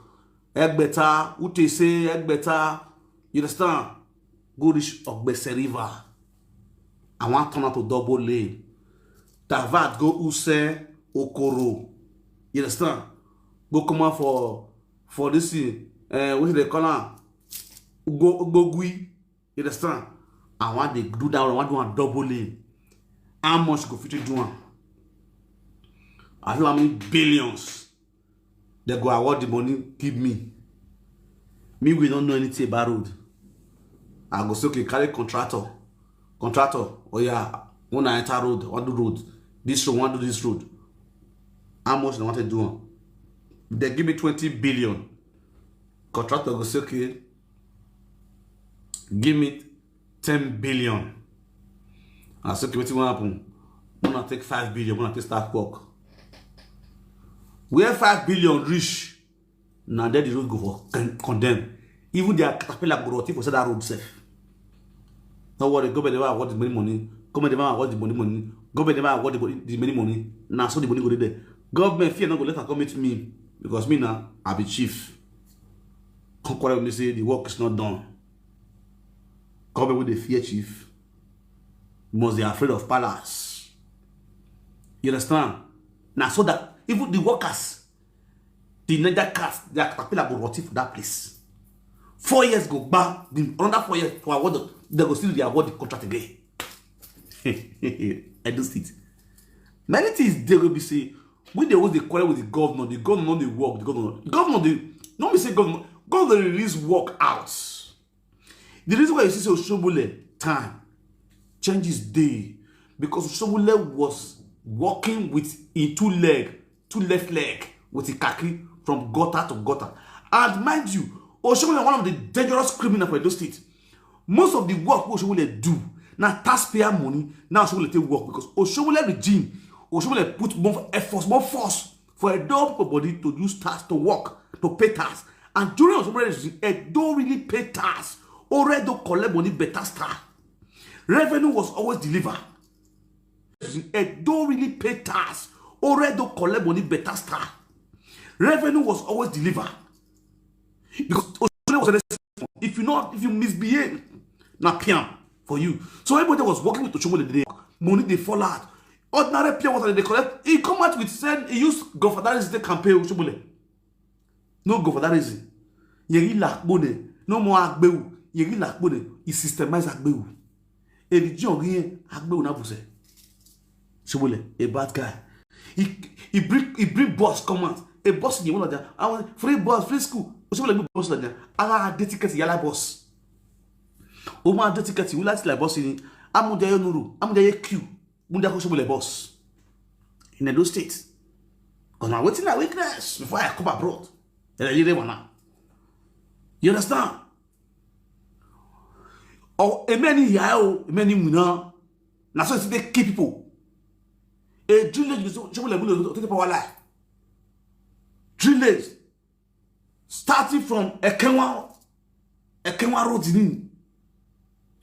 Egbeta, Utese, Egbeta. You understand? Go reach Ogbese River. I wan turn am to double lane. Divert go Use Okoro. You understand? Go come out for for this thing. Uh, what they call am? Go Gbogui. You understand? I want they do that. I want do a double lane. How much go fit do am? I feel how many billions they go award the money give me. Me we don't know anything about road. I go say okay, carry contractor. Contractor, oh yeah, when I enter road, I do road. This road, I do this road. How much they want to do am? If they give me twenty billion, contractor go say okay, give me ten billion. I say okay, wetin wan happen? Una take five billion, una take start work. Where five billion reach, na there the road go for con- condemn. Even their caterpillar go rot for that road sef. No worry, government never award the money money. Government never award the money money. Government never award the money, the money money. Na so the money go dey there. Government fear no go let am come meet me because me na I be chief. Come quarrel with me say the work is not done. Government wey dey fear chief must dey afraid of palace. You understand? Na so that even the workers, the Niger cats, their caterpillar go rot for that place. Four years go back, the another four years to award, they go still dey award the contract again. Edo State. Many things dey go be say we dey always dey quarrel with the governor. The governor no dey work. The governor, governor dey no be say governor, governor dey release work out. The reason why you see say Oshiomhole time changes day because Oshiomhole was walking with a two leg, two left leg with a khaki from gutter to gutter. And mind you, Oshiomhole na one of the dangerous criminal for Edo State. Most of the work wey Oshiomhole do na taxpayer money na Oshiomhole take work because Oshiomhole regime, Oshiomhole put more effort, more force for Edo people body to use tax to work, to pay tax. And during Oshiomhole regime, Edo really pay tax. Ore Edo collect money better style. Revenue was always delivered. Edo really pay tax. Ore Edo collect money better style. Revenue was always delivered. Because Oshiomhole was a if you not if you misbehave, na piam for you. So everybody was working with Oshiomhole, the money they fall out. Ordinary pure water they collect. He come out with said he used governor to campaign Oshiomhole. No go for that reason. Yeri lakpone. No more agbewu. Yeri lakpone. He systemize agbewu. Eri ji ori yen agbewu na buse. Oshiomhole, a bad guy. He he bring he bring boss come out. A bus ni wala da. Awon free bus, free school. O se wala boss la da. Ara de ticket yala bus. O ma de ticket wala ti la bus ni. Amuja yo nuru, amuja ye queue. Muja ko se wala bus. In Edo State. Because now wetin na weakness before I come abroad. Then I dey one now. You understand? Oh, a many yao, a many muna. Na so they kill people. A drillage is so like take power line. Drillage starting from Ekenwa, Ekenwa Road in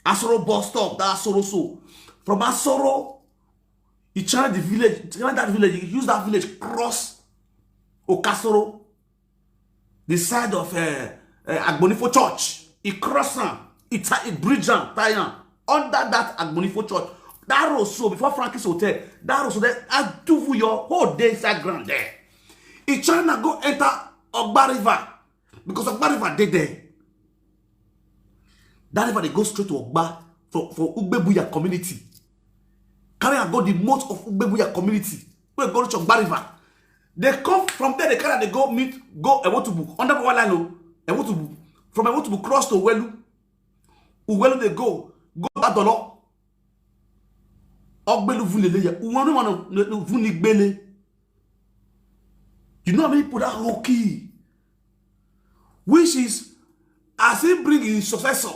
Asoro bus stop, that Asoro so. From Asoro, he channel the village, he channel that village, he use that village, cross Okasoro, the side of uh, uh, Agbonifo Church. He cross am, he, tie, he bridge am, tie am under that Agbonifo Church. That road so before Frankie's Hotel, that road so there, I do for your whole day inside ground there. He trying to go enter Ogba River because Ogba River dey there. That river dey go straight to Ogba for, for Ugbebuya community. Carry am go the most of Ugbebuya community. Wey go reach Ogba River. They come from there, they carry am, they go meet, go Ewotubu, under power line o. Ewotubu. From Ewotubu cross to Uwelu. Uwelu they go, go Badolo. Ogbelu Vulele ya. Uwanu mano Vunigbele. You know how many people that whole key? Which is, as he bring his successor,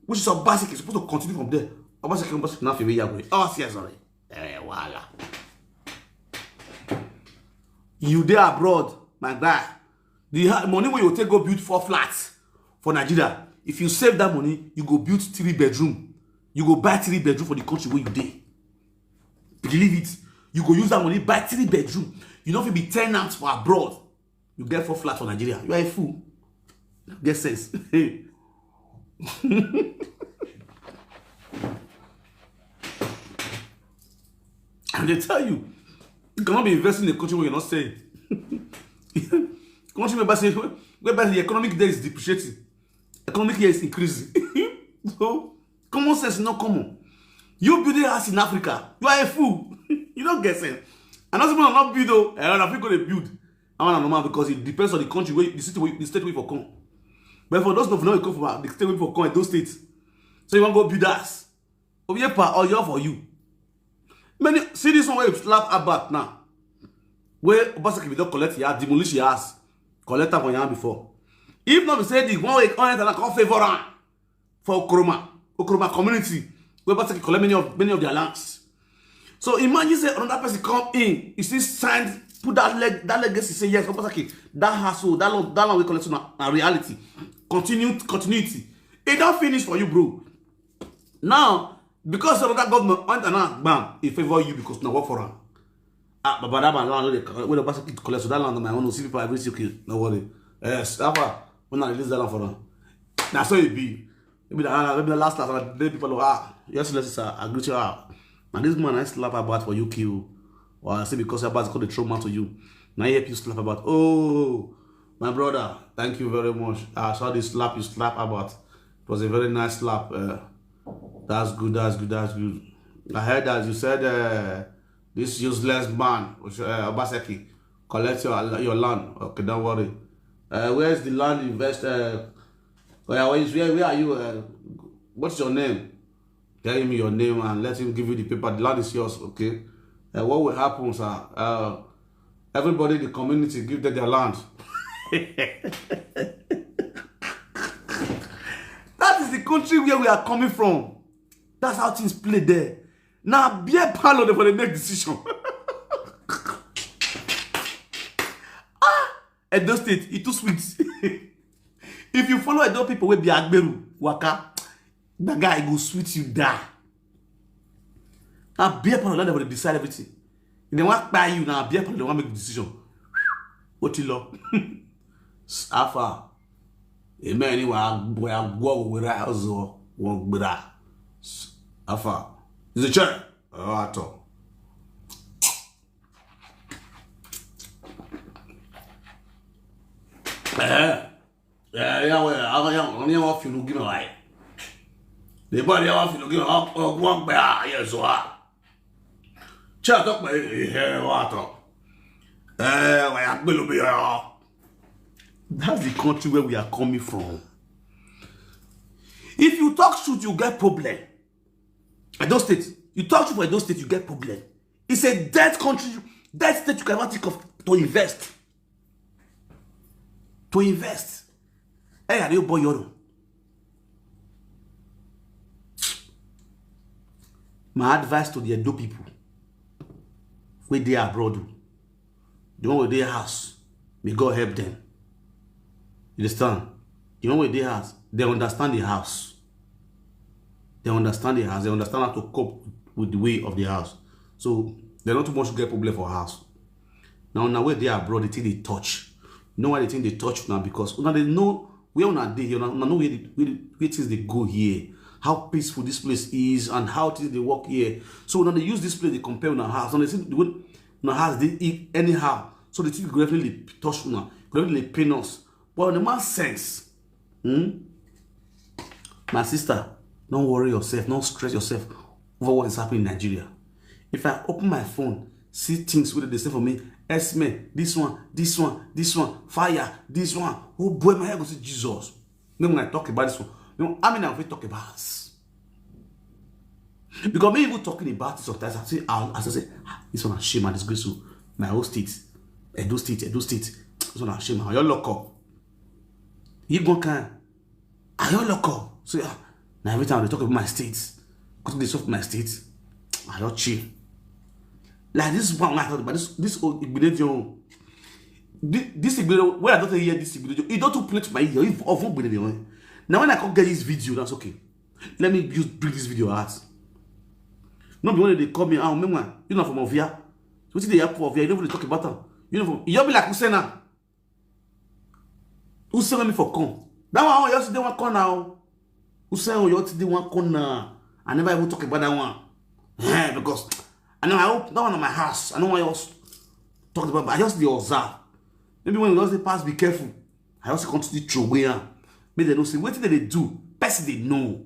which is Obaseki, is supposed to continue from there. Obaseki, Obaseki, now Femi Yagwe. Oh, see, sorry. Eh, voila. You dey abroad, my guy. The ha- money wey you take go build four flats for Nigeria, if you save that money, you go build three bedroom. You go buy three bedroom for the country where you dey. Believe it. You go use that money buy three bedroom. You no fit be tenant for abroad. You get four flat for Nigeria. You are a fool. Get sense. And they tell you, you cannot be investing in a country where you're not staying. Country whereby say, whereby the economic there is depreciating, economic here is increasing. So common sense is not common. You building house in Africa, you are a fool. You don't get sense. And not someone not build though. I don't know if you gonna build. I'm not normal because it depends on the country where the city where the state where you for come. But for those of you who come from the state where you for come, those states. So you want to go build house. Oyepa Oyo for you. Many see this one where you slap about now. Where Obaseki will not collect your demolish your house. Collect am for your hand before. If not, we say the one way on and come favor am for Okroma, Okroma community, where Obaseki collect many of many of their lands. So imagine say another person come in, you see sign, put that leg that legacy, say yes, Obaseki, that hustle, that long, that long we collect na, na reality. Continue continuity. It don't finish for you, bro. Now, because of that government went and now bam, it favor you because now work for am. Ah, but that man land wey the person keep collect, so that land on my own. See people every secret, no worry. Yes, that far when I release that land for am. Now so it be. Maybe the maybe the last last day people go, ah, yes, let's sir, I greet you. Ah, and this man I slap about for you kill. Or I say because about call the trauma to you. Now I help you slap about. Oh, my brother, thank you very much. I saw this slap you slap about. It was a very nice slap. Uh, that's good, that's good, that's good. I heard that you said uh, this useless man, uh, Obaseki, collect your, your land. Okay, don't worry. Uh, where's the land invest? Uh, where, where, is, where, where are you? Uh, what's your name? Tell him your name and let him give you the paper. The land is yours, okay? Uh, what will happen, sir? Uh, everybody in the community give them their land. That is the country where we are coming from. That's how things play there. Now, beer parlor dey for the next decision. Ah, Edo State, it too sweet. If you follow Edo people wey be Agberu waka, that guy go sweet you die. Now, beer parlor dey for the decide everything. If they want buy you now, beer parlor they want make the decision. What you love? Afa. Amen. Anyway, I go with that. One brother. Afa. It's a chair. Ọ̀rọ̀ àtọ̀. Ẹ̀ẹ́ ẹ̀ẹ́ yà wẹ̀ àwọn yà wọ́n ní wọ́n fi lógún náà wáyé. Lè bá ní wọ́n fi lógún náà wọ́n gbẹ́ àyè sọ wá. Ṣé àtọ́ pẹ̀ ẹ̀ẹ́ wọ́n àtọ̀? Eh, why I will be, uh, That's the country where we are coming from. If you talk truth, you get problem. Edo State, you talk truth for Edo State, you get problem. It's a dead country, dead state you can ever think of to invest. To invest. Hey, are you boy? My advice to the Edo people wey dey abroad, oh, the one wey dey house, may God help them. You understand? The one wey dey house, they understand the house. They understand the house. They understand how to cope with the way of the house. So they don't too much get problem for house. Now, now where they are abroad, the thing they touch. You know why the thing they touch now? Because una dey know where una dey here, una, una know where, the, where, the, where things they go here, how peaceful this place is, and how things they work here. So now they use this place, they compare una house. Now they see the way una house they eat anyhow. So the thing go definitely touch una, go definitely pain us. But on the man sense, hmm? My sister, don't worry yourself, don't stress yourself over what is happening in Nigeria. If I open my phone, see things wey dey say for me, Esme, this one, this one, this one, fire, this one, oh boy, my head go see Jesus. Then when I talk about this one, you know, I mean, I fit talk about us. Because me even talking about it sometimes, I say, I, I say, "Ah, this one na shame and disgrace to my whole state. Edo State, Edo State. This one na shame. Are you local? You go can. Are you local?" So, yeah, now every time they talk about my state, go to the soft my state, I don't chill. Like this one, I thought about this, this old Igbenedion. This, this Igbenedion, when I don't hear this Igbenedion, it don't too play to my ear. If of Igbenedion. Now when I come get this video, that's okay. Let me use bring this video out. No be when they call me, "Ah, remember, you know from Ovia. So what they have for Ovia? You don't really talk about them. You know from, you be like Usena. Usena me for come. That one, you see the one corner. Usena, you see the one corner. I never even talk about that one. Yeah, because I know I hope that one on my house. I know why else talk about, but I just the observe. Maybe when you just dey pass, be careful. I also continue to throw away am. Make dem know say wetin dem dey do, person dey know.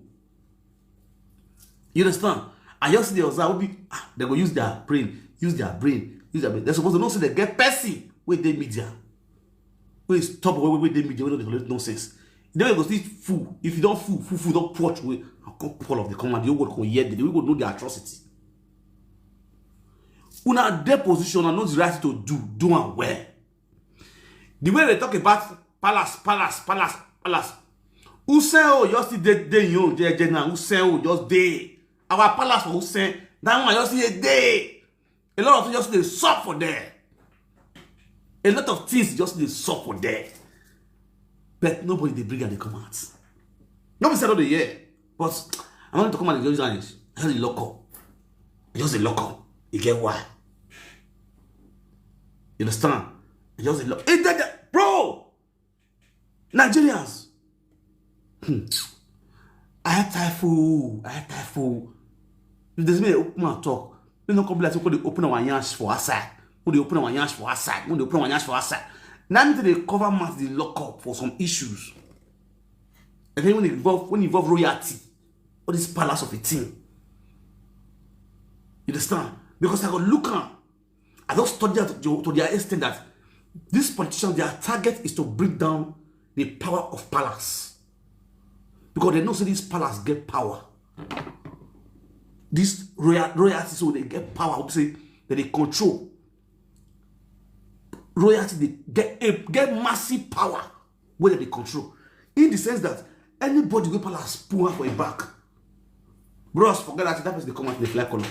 You understand? I just dey observe, be, ah, they go use their brain, use their brain, use their brain. They're supposed to know say they get person wey dey media, wey is top, wey, wey dey media, wey no dey collect nonsense. Then you go see fool. If you don't fool, fool, fool, don't watch wey, I come call of the command. The whole world go hear, the whole world know the atrocity. Una dey position, I know the right to do, do am well. The way they talk about palace, palace, palace, palace. Usain o just still dey, dey your own, dey, dey now. Usain o just dey. Our palace for Usain, that one just still dey. A lot of things just dey sup for there. A lot of things just dey sup for there. But nobody dey bring am dey come out. No be say I no dey hear, but I no dey talk about the English language. I just dey lock up. I just dey lock up. You get why? You understand? I just dey lock. It dey there, bro. Nigerians. Hmm. I typhoon. I typhoon. If there's me open and talk, we no come be like say we dey open our yansh for outside. We dey open our yansh for outside. We dey open our yansh for outside. Now me dey cover mouth, dey lock up for some issues. And then when it involve, when it involve royalty, all this palace of a thing. You understand? Because I go look am, I don study am to, to their extent that these politicians, their target is to bring down the power of palace. Because they know say this palace get power. This royal, royalty, so they get power. We say that they control. Royalty, they get a, get massive power where they control. In the sense that anybody wey palace pull am for a back, bros, forget that, that person dey come out dey fly color.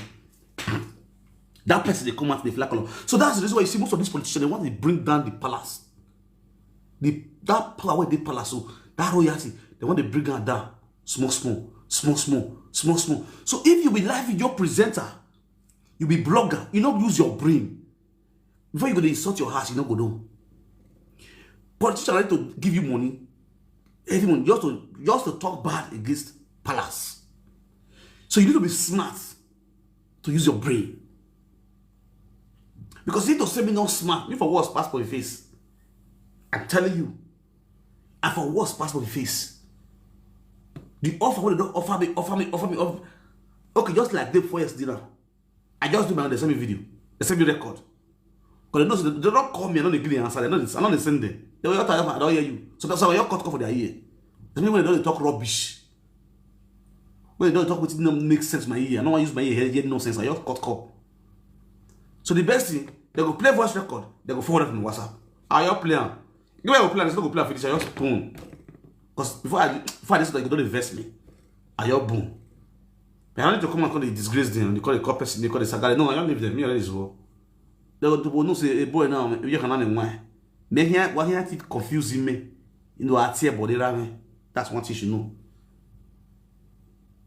That person dey come out dey fly color. So that's the reason why you see most of these politicians, they want to bring down the palace. The, that power wey dey palace, so that royalty, they want to bring am down small, small, small, small, small, small. So if you be live video presenter, you be blogger, you no use your brain. Before you go dey insult your house, you no go know. Politician ready to give you money, every money, just to, just to talk bad against palace. So you need to be smart to use your brain. Because if to say me not smart, me for worse pass for your face. I'm telling you. I for worse pass for your face. The offer wey they don offer me, offer me, offer me, offer. Okay, just like day four yesterday now. I just do my own, they send me video. They send me record. Because they know say they don't call me, I no dey give them answer, they no dey, I no dey send them. They will, "I don hear you." So that's why you cut call for their ear. The people wey don dey talk rubbish, wey don dey talk wetin no make sense for my ear, I no wan use my ear hear, hear nonsense, I just cut call. So the best thing, they go play voice record, they go forward it on WhatsApp. I just play am. Give me, I go play am, they no go play am finish, I just boom. Because before I, before I dey so, they go don dey vex me. I just boom. But I no need to come and call the disgrace them, they call the call person, they call the sagale. No, I don't leave them. Me already is well. They go, they go know say a boy now, you cannot why. Me here, what here keep confusing me. You know, I tear body around me. That's one thing you know.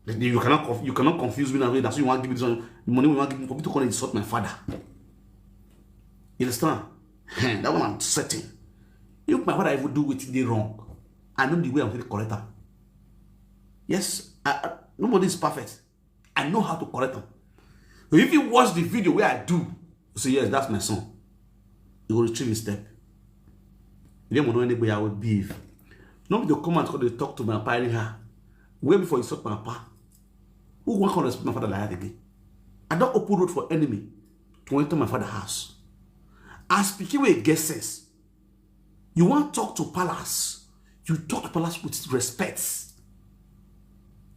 You cannot conf- you cannot confuse me now. That's why you want to give me this one. The money we want to give me for me to come and insult my father. You understand? That one I'm setting. If my father even do wetin dey wrong, I know the way I'm going to correct am. Yes, I, I, nobody is perfect. I know how to correct am. So if you watch the video where I do, you say, "Yes, that's my son." You go retrieve his step. You don't know anybody I will behave. No be the come and come dey talk to my papa anyhow. Where before you insult my papa? Who wan come respect my father like that again? I don open road for enemy to enter my father house. As pikin wey get sense, you wan talk to palace, you talk to palace with respect,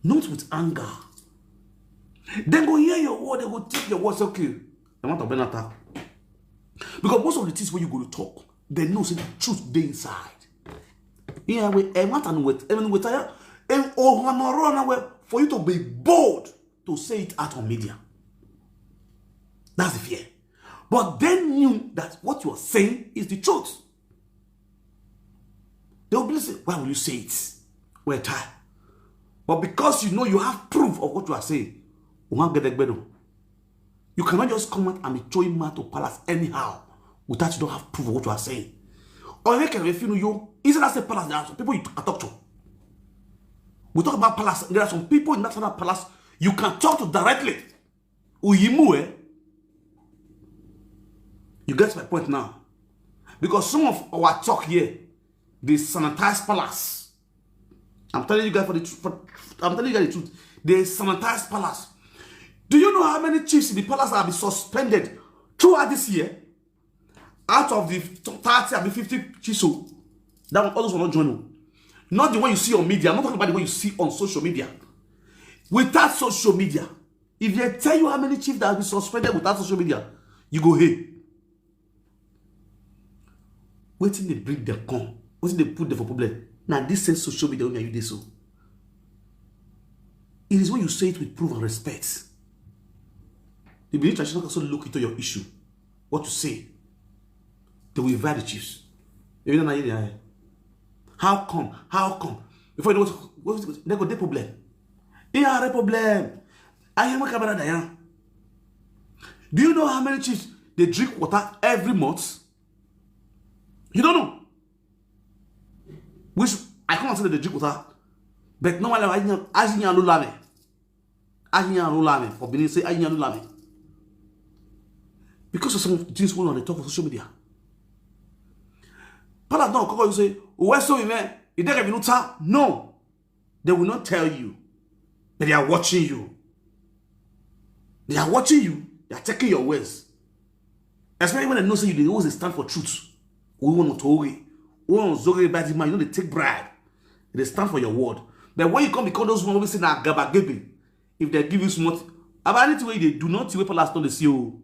not with anger. Dem go hear your word, dem go take your word, say, "Okay, I want to burn attack." Because most of the things wey you go dey talk, dem know say the truth dey inside. Yeah, we, eh, what and with, even with, eh, eh, oh, no, no, no, no, for you to be bold to say it out on media. That's the fear. But dem knew that what you are saying is the truth. They will be saying, "Why will you say it?" Well, time. But because you know you have proof of what you are saying, you wan get the gbedo. You cannot just come out and be throwing mouth to palace anyhow without you don't have proof of what you are saying. Or you can, if you know you, is that say palace, there are some people you can talk to. We talk about palace. There are some people in that side of palace you can talk to directly. Uyimu, eh? You get my point now. Because some of our talk here, they sanitize palace. I'm telling you guys for the tr- for, I'm telling you guys the truth. They sanitize palace. Do you know how many chiefs in the palace have been suspended throughout this year? Out of the thirty, I mean fifty chiefs, oh, that one, all those will not join you. Not the one you see on media. I'm not talking about the one you see on social media. Without social media, if they tell you how many chiefs that have been suspended without social media, you go, "Hey, wetin dey bring them come? Wetin dey put them for problem?" Now this same social media wey you dey so, it is when you say it with proof and respect. The Benin traditional council look into your issue, what you say, they will invite the chiefs. Maybe not hear. How come? How come? Before you know what, what, what, they go dey problem. E are problem. I am a camera there. Do you know how many chiefs they drink water every month? You don't know. Which I can't say that they drink water. But no one like Ajiyan Lulame. Ajiyan Lulame. For Benin say Ajiyan Lulame. Because of some things we want to talk on social media. Palace now come you say, "Where's so man? You don't even tell." No. They will not tell you. But they are watching you. They are watching you. They are taking your words. Especially when they know say you dey always stand for truth. We want to we want to bad man. You know they take bribe. They stand for your word. But when you come because those one always say na gaba gebe. If they give you small, about anything wey they do not wey palace don dey see you.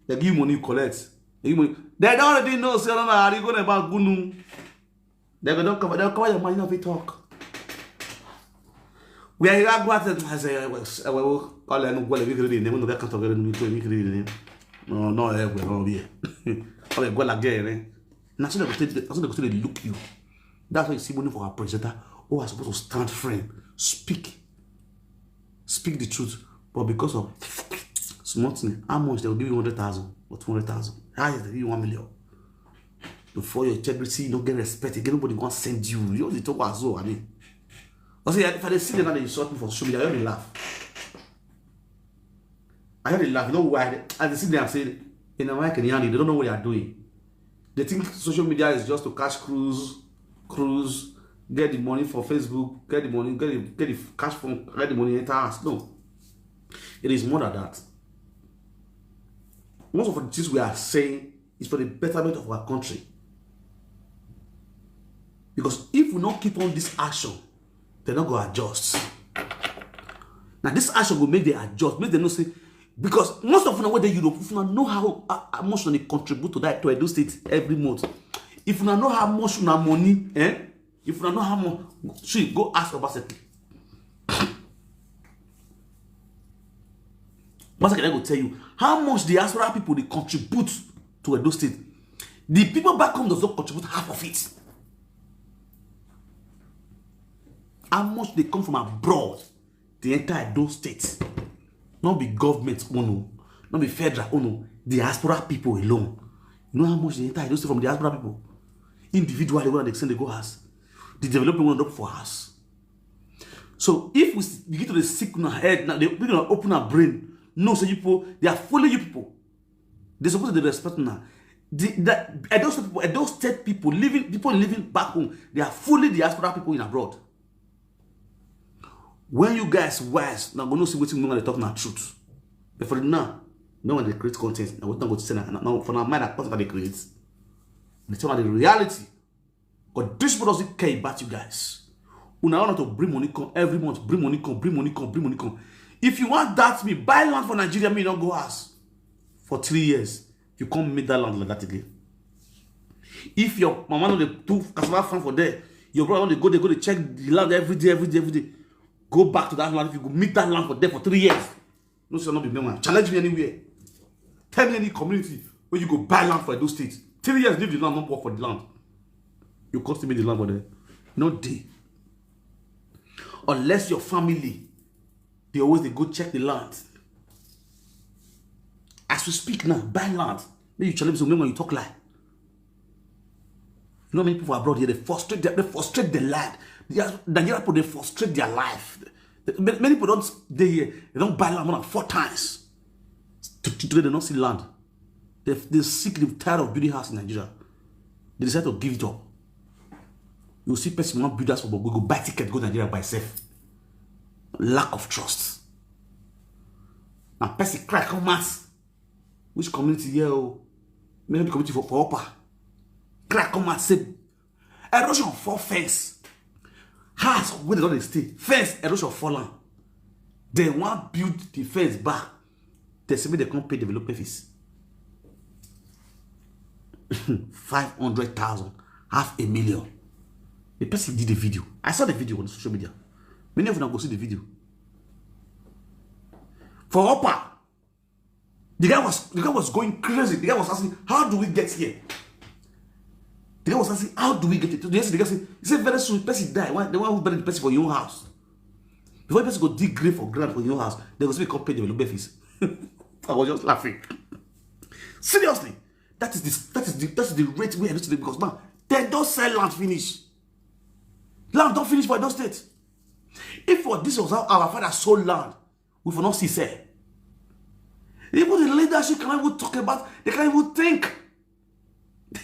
They give you money, you collect. They give money. They don't already know say no na arigo na ba gunu. They go don cover, they cover your money, no fit talk. We are go out and say, "Well, all I know, well, we can read the name, no, we can't talk, we can read the name." No, no, eh, we no be. All I go like there, eh. Now so they go take, so they go take look you. That's why you see money for our presenter who are supposed to stand firm, speak, speak the truth, but because of small thing, how much they will give you hundred thousand or two hundred thousand? How is it you one million? Before your integrity, you don't get respect again. Nobody gonna send you. You only talk as well. I mean, I say if I dey see them now, they insult me for social media. I only laugh. I only laugh. You know why? As they see them, I say, "You know why can you?" They don't know what they are doing. They think social media is just to catch cruise, cruise, get the money for Facebook, get the money, get the, get the cash from, get the money enter us. No, it is more than that. Most of the things we are saying It's for the betterment of our country. Because if we don't keep on this action, they not go adjust. Now this action will make them adjust, make them know say, because most of them where they Europe, if you know how, how much they contribute to that, to Edo State every month, if you know how much una money, eh? If you know how much, see, go ask Obaseki. Obaseki go tell you how much diaspora people they contribute to Edo State. The people back home does not contribute half of it. How much they come from abroad, the entire Edo State. Not be government own, not be federal own, diaspora people alone. You know how much the entire Edo State from diaspora people? Individually, when they send they go house, the development will drop for house. So if we begin to the sick in our head, now they begin to open our brain. No, so you people, they are fooling you people. They supposed to respect now. The, that Edo State people, Edo State people living, people living back home, they are fooling diaspora people in abroad. When you guys wise, now go know see wetin we want to talk na truth. But for now, no one dey create content. Now what I'm going to say now, now for now, mind that content they create. They talk about the reality. But this people doesn't care about you guys. Una want to bring money come every month, bring money come, bring money come, bring money come. If you want that me, buy land for Nigeria, me not go house for three years. You come meet that land like that again. If your mama no dey do cassava farm for there, your brother no dey go dey go dey check the land every day, every day, every day. Go back to that land if you go meet that land for there for three years. No sir, not be me man. Challenge me anywhere. Tell me any community where you go buy land for Edo State. Three years, leave the land, not work for the land. You come still meet the land for there. No day. Unless your family, they always they go check the land. As we speak now, buy land. Then you challenge me when you talk lie. You know many people abroad here, they frustrate their, they frustrate their life. They are, Nigeria people, they frustrate their life. They- Many people don't they here, they don't buy land more than four times. To- to- Today they don't see land. They they sick, they tired of building house in Nigeria. They decide to give it up. You see person want build house for Bogo, go buy ticket, go Nigeria by self. Lack of trust. Now person cry come ask which community here? Oh, maybe the community for, for upper. Cry come ask say erosion for fence. House where they don't stay. Fence erosion fall am. They want build the fence back. They say make they come pay development fees. Five hundred thousand, half a million. The person did the video. I saw the video on social media. Many of you now go see the video. For upper, the guy was the guy was going crazy. The guy was asking, "How do we get here?" The guy was asking, "How do we get it?" So the guy said, he said, "Very soon, person die. Why the one who buried the person for your own house? Before the person go dig grave for ground for your house, they go still come pay development fees." I was just laughing. Seriously, that is this that is the that is the rate we are today because now they don't sell land finish. Land don't finish for Edo State. If for this was how our father sold land, we for not see sell. Even the leadership cannot even talk about, they can't even think.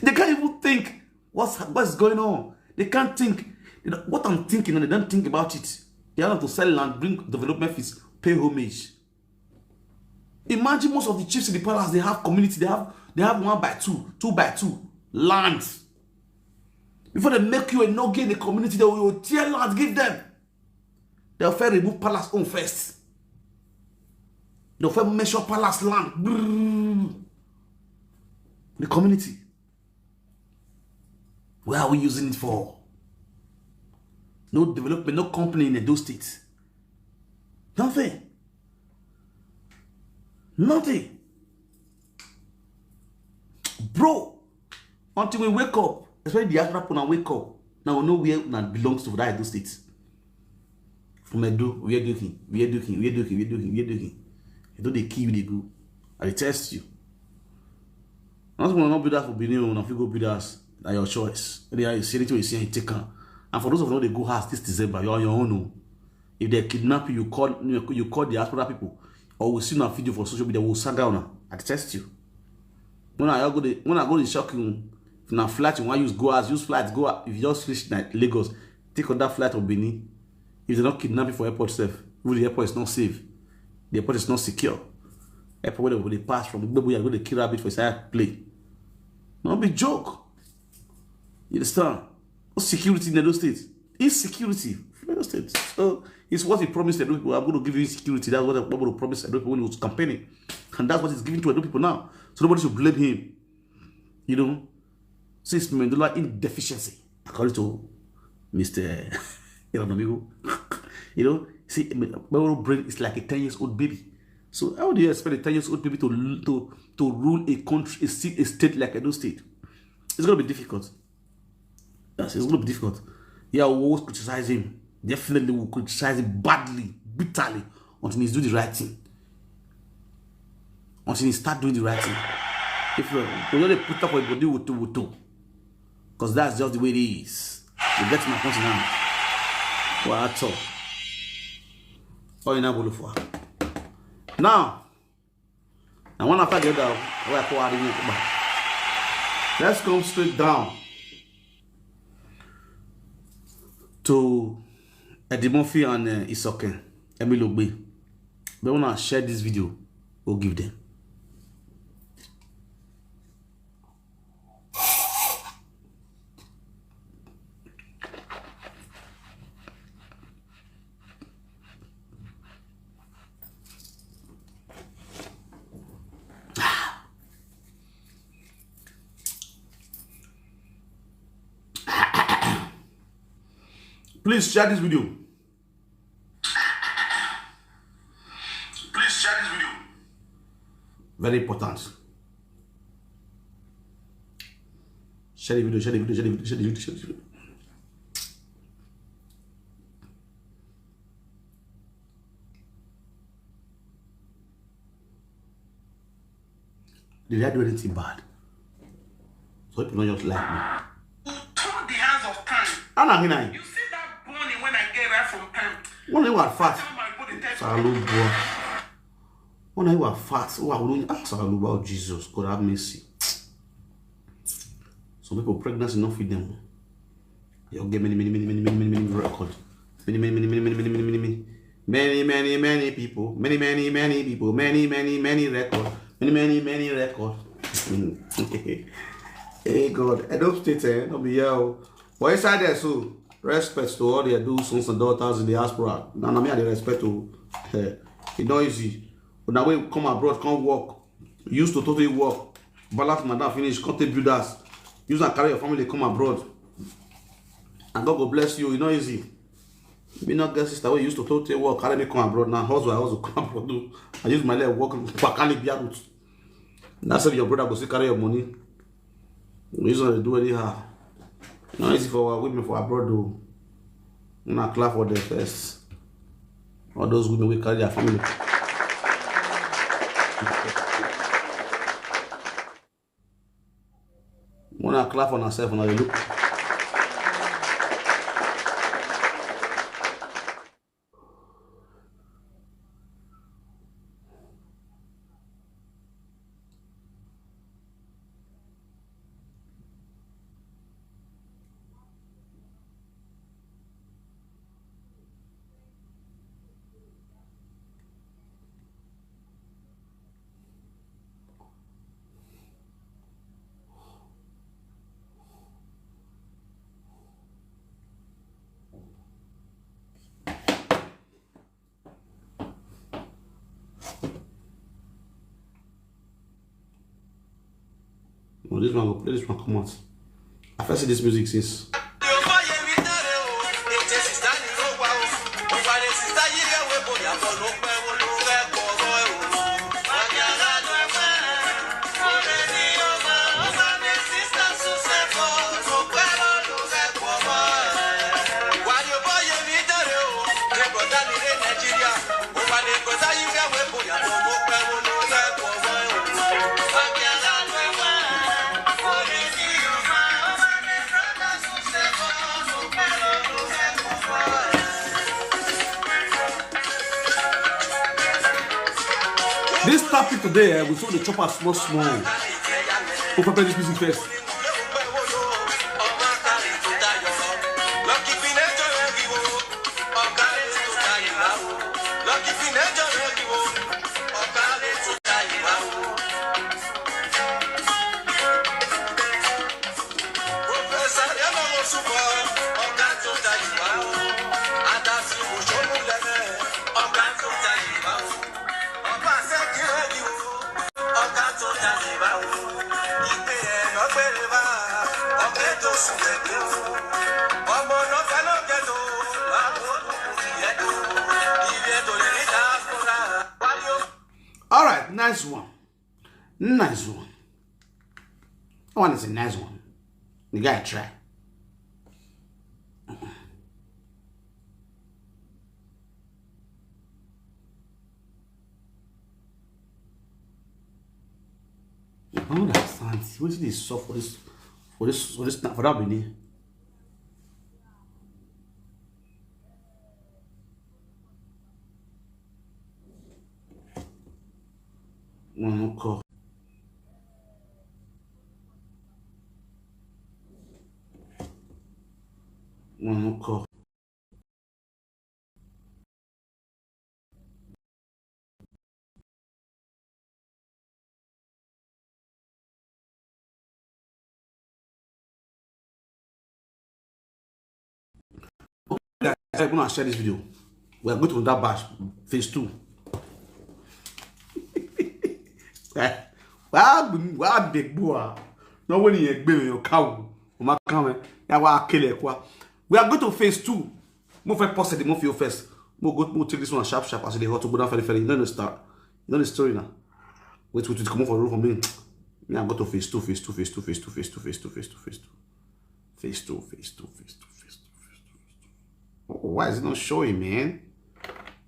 They can't even think what's what's going on. They can't think. You know, what I'm thinking, and they don't think about it. They have to sell land, bring development fees, pay homage. Imagine most of the chiefs in the palace, they have community, they have they have one by two, two by two land. Before they make you a no gain in the community, they will tear land, give them. They'll first remove palace own first. They'll first measure palace land. Brrr. The community. Where are we using it for? No development, no company in Edo State. Nothing. Nothing. Bro, until we wake up, especially the African people, now wake up. Now we know where that belongs to that Edo State. From Edo, where do you, where do you, where do you, where do you, where do you? Edo they kill you, they go. I test you. Not gonna not be that for Benin, if you go be that, na your choice. Anyhow, you see anything you see, you take am. And for those of you they go house this December, you're on your own. Oh. If they kidnap you, you call you call the diaspora people, or we see una video for social media, we'll sag down. I test you. When I go the when I go to shock you, if na flight you want use go as use flight go out. If you just reach na Lagos, take on that flight of Benin. If they don't kidnap you for airport safe, even the airport is not safe. The airport is not secure. Airport where they pass from Gbebu, you go to kill rabbit for inside plane. No be joke. You understand? Security in Edo State. Insecurity in Edo State. So it's what he promised Edo people. I'm going to give you insecurity. That's what I'm going to promise Edo people when he was campaigning. And that's what he's giving to Edo people now. So nobody should blame him. You know, since Mendola inefficiency, according to Mister Iranamigo, you know, see, Meworo brain is like a ten years old baby. So how do you expect a ten years old baby to to to rule a country, a, a state like Edo State? It's gonna be difficult. Yes, it's gonna be difficult. Yeah, we'll always criticize him. Definitely, we'll criticize him badly, bitterly, until he's do the right thing. Until he start doing the right thing. If you we only put up a body with two, with two, because that's just the way it is. You get my point now. Well, at all. Oh, you now go look for her. Now, and one after the other, where I call her. Let's come straight down to Eddie Murphy and uh, Isoken, Emilogbe. They wanna share this video. Go give them. Please share this video. Please share this video. Very important. Share the video, share the video, share the video, share the video, share the video. Did I do anything bad? So people don't just like me. Turn the hands of time. Anna Hinai. You see that burning when I get right from time. When they were fast. Tell my body test. Salu boy. When I were fast, oh, I wouldn't ask our Lord, Jesus, God have mercy. Some people pregnancy not feed them. You get many, many, many, many, many, many, many record. Many, many, many, many, many, many, many, many, many, many people. Many, many, many people. Many, many, many record. Many, many, many record. Hey God, I don't state eh, no be here. Oh. But inside there, so respect to all their do sons and daughters in the diaspora. Now, now me, I dey respect to. Eh, e no easy. But now we come abroad, come work. Use to totally work. Balance madam finish, come take build house. Use and carry your family, come abroad. And God go bless you. E no easy. Me not get sister wey use to totally work, carry me come abroad. Now hustle, I hustle come abroad. Do I use my leg work, pakali be out. That's how your brother go still carry your money. We use to do anyhow. Not easy for our women for abroad though. Una clap for them first. All those women will carry their family. Una clap for yourself, now you look. Oh, this one go play this one come out. I first see this music since. This topic today, eh, we saw the chopper small, small. Who prepare this music first? All right, nice one. Nice one. That one is a nice one. The guy try. I don't understand. What is this soft for this, for this, for this, for that Benin? Wọn ń kọ. Wọn ń kọ. Guys, I'm gonna share this video. We are going to that bash phase two. Eh, wàá gbìn, wàá dègbò à. Náà wọ́n nìyẹn gbé mi ò káwọ́. Mo máa kàn wẹ́. Yà wá kélé kwa. We are going to phase two. Mo fẹ́ pause the mo fi o first. Mo go, mo take this one sharp sharp as e dey hot to go down very very. You know the star. You know the story now. Wait, wait, wait, come on for room for me. Me, I go to phase two, phase two, phase two, phase two, phase two, phase two, phase two, phase two. Phase two, phase two, phase two, phase two, phase two, phase two. Oh, why is it not showing, man?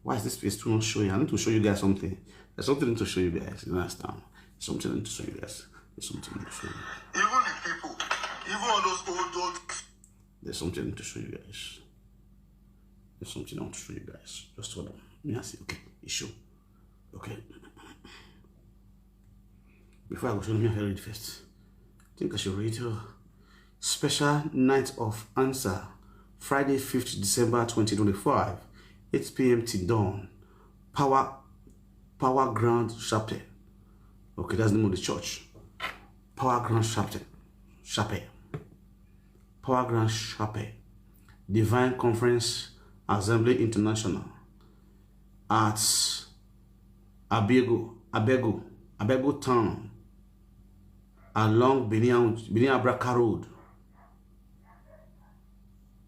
Why is this phase two not showing? I need to show you guys something. There's something to show you guys. You understand? Something to show you guys. There's something to show you. Even the people, even all those old, old. There's something to show you guys. There's something I want to show you guys. Just hold on. Let me see. Okay, it show. Okay. Before I go show, let me read first. I think I should read here. Special night of answer, Friday, fifth December twenty twenty-five, eight p m till dawn. Power, Power Ground Chapel. Okay, that's the name of the church. Power Ground Chapel. Chapel. Power Ground Chapel. Divine Conference Assembly International at Abego, Abego, Abego Town, along Benin, Benin Abraka Road,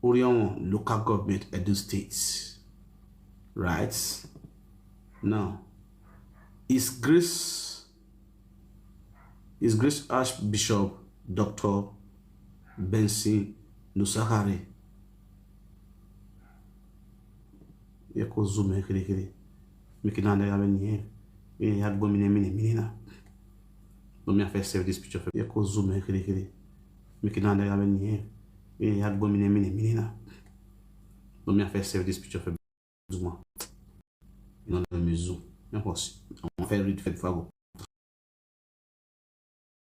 Orion Local Government, Edo State. Right now, His Grace, His Grace Archbishop Doctor Benson Nusahari. Yeko zoom in kiri kiri. Make it not there, I mean, yeah. Yeah, had one minute, minute, minute now. Let me first save this picture for you. Yeko zoom in kiri kiri. Make it not there, I mean, yeah. Yeah, had one minute, minute, minute now. Let me first save this picture for you. Zoom out. You know, let me zoom. Help us. I want to read before I go.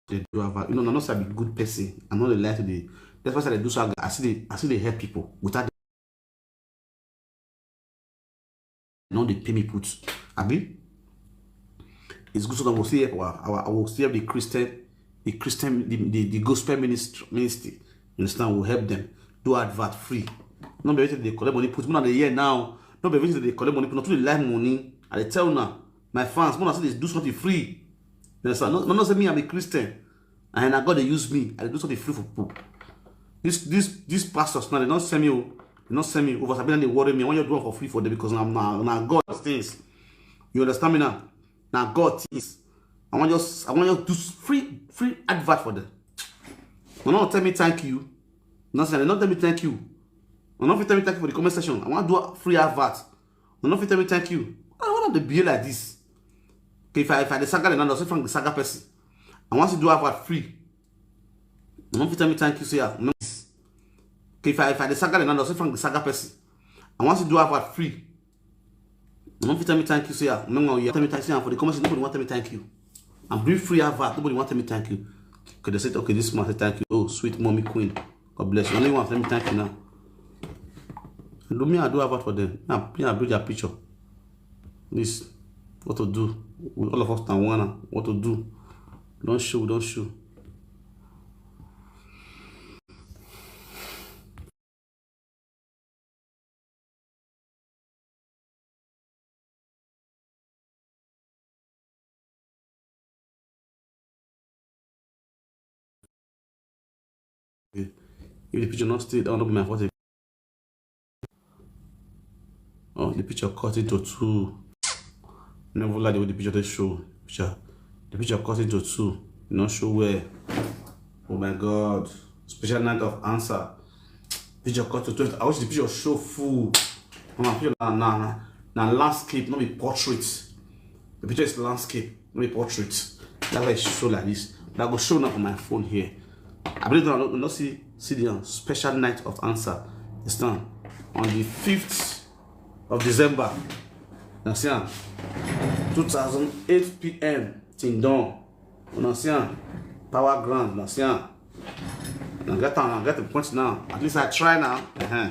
They do have a, you know, I'm not a good person. I'm not a lie to the. That's why I do so. I see the, I see they help people without. No, they pay me put. Abi, it's good so that we'll see our, our, I will see the Christian, the Christian, the, the, the gospel ministry, ministry. You understand? We'll help them do advert free. No be everything they collect money put. More than a year now. No be everything they collect money put. Not too like money. I dey tell now, my fans, more than say they do something free. You understand? No, no, no say me, I'm a Christian. And I God they use me. I do something free for people. This, this, this pastors now, they don't send me. Oh, they don't send me over. Sabina, they worry me. I want you to do one for free for them because I'm now, now God things. You understand me now? Now God things. I want just, I want you to do free, free advert for them. No, no, tell me thank you. No, sir, they don't tell me thank you. No, no, if you tell me thank you for the comment section, I want to do a free advert. No, no, if you tell me thank you. I don't want to be like this. Okay, if I, if I the saga, then I'll say from the saga person. I want to do advert free. No, no, if you tell me thank you, say yeah. No. Okay, if I, if I the saga, then I'll say from the saga person. I want to do advert free. No, no, if you tell me thank you, say yeah. No, no, you tell me thank you, say yeah, for the comment section, nobody want to tell me thank you. I'm doing free advert. Nobody want to tell me thank you. Okay, they said, okay, this man said thank you. Oh, sweet mommy queen. God bless you. Only one, let me thank you now. Do me, I do advert for them. Now, me, I bring their picture. This, what to do? We all of us now wanna, what to do? Don't show, don't show. If the picture not stay, that will not be my fault. Oh, the picture cut into two. Never like the way the picture dey show. Picture, the picture cut into two. E no show well. Oh my God! Special night of answer. Picture cut to twelve. I wish the picture show full. My picture na na na, na landscape, no be portrait. The picture is landscape, no be portrait. That's why e show like this. But I go show now on my phone here. I believe that I no see see the um, special night of answer. It's done on the fifth of December. Now see am, two thousand eight p.m. till dawn. Now see am, power ground. Now see am. Now get am. Now get the point now. At least I try now. Uh-huh.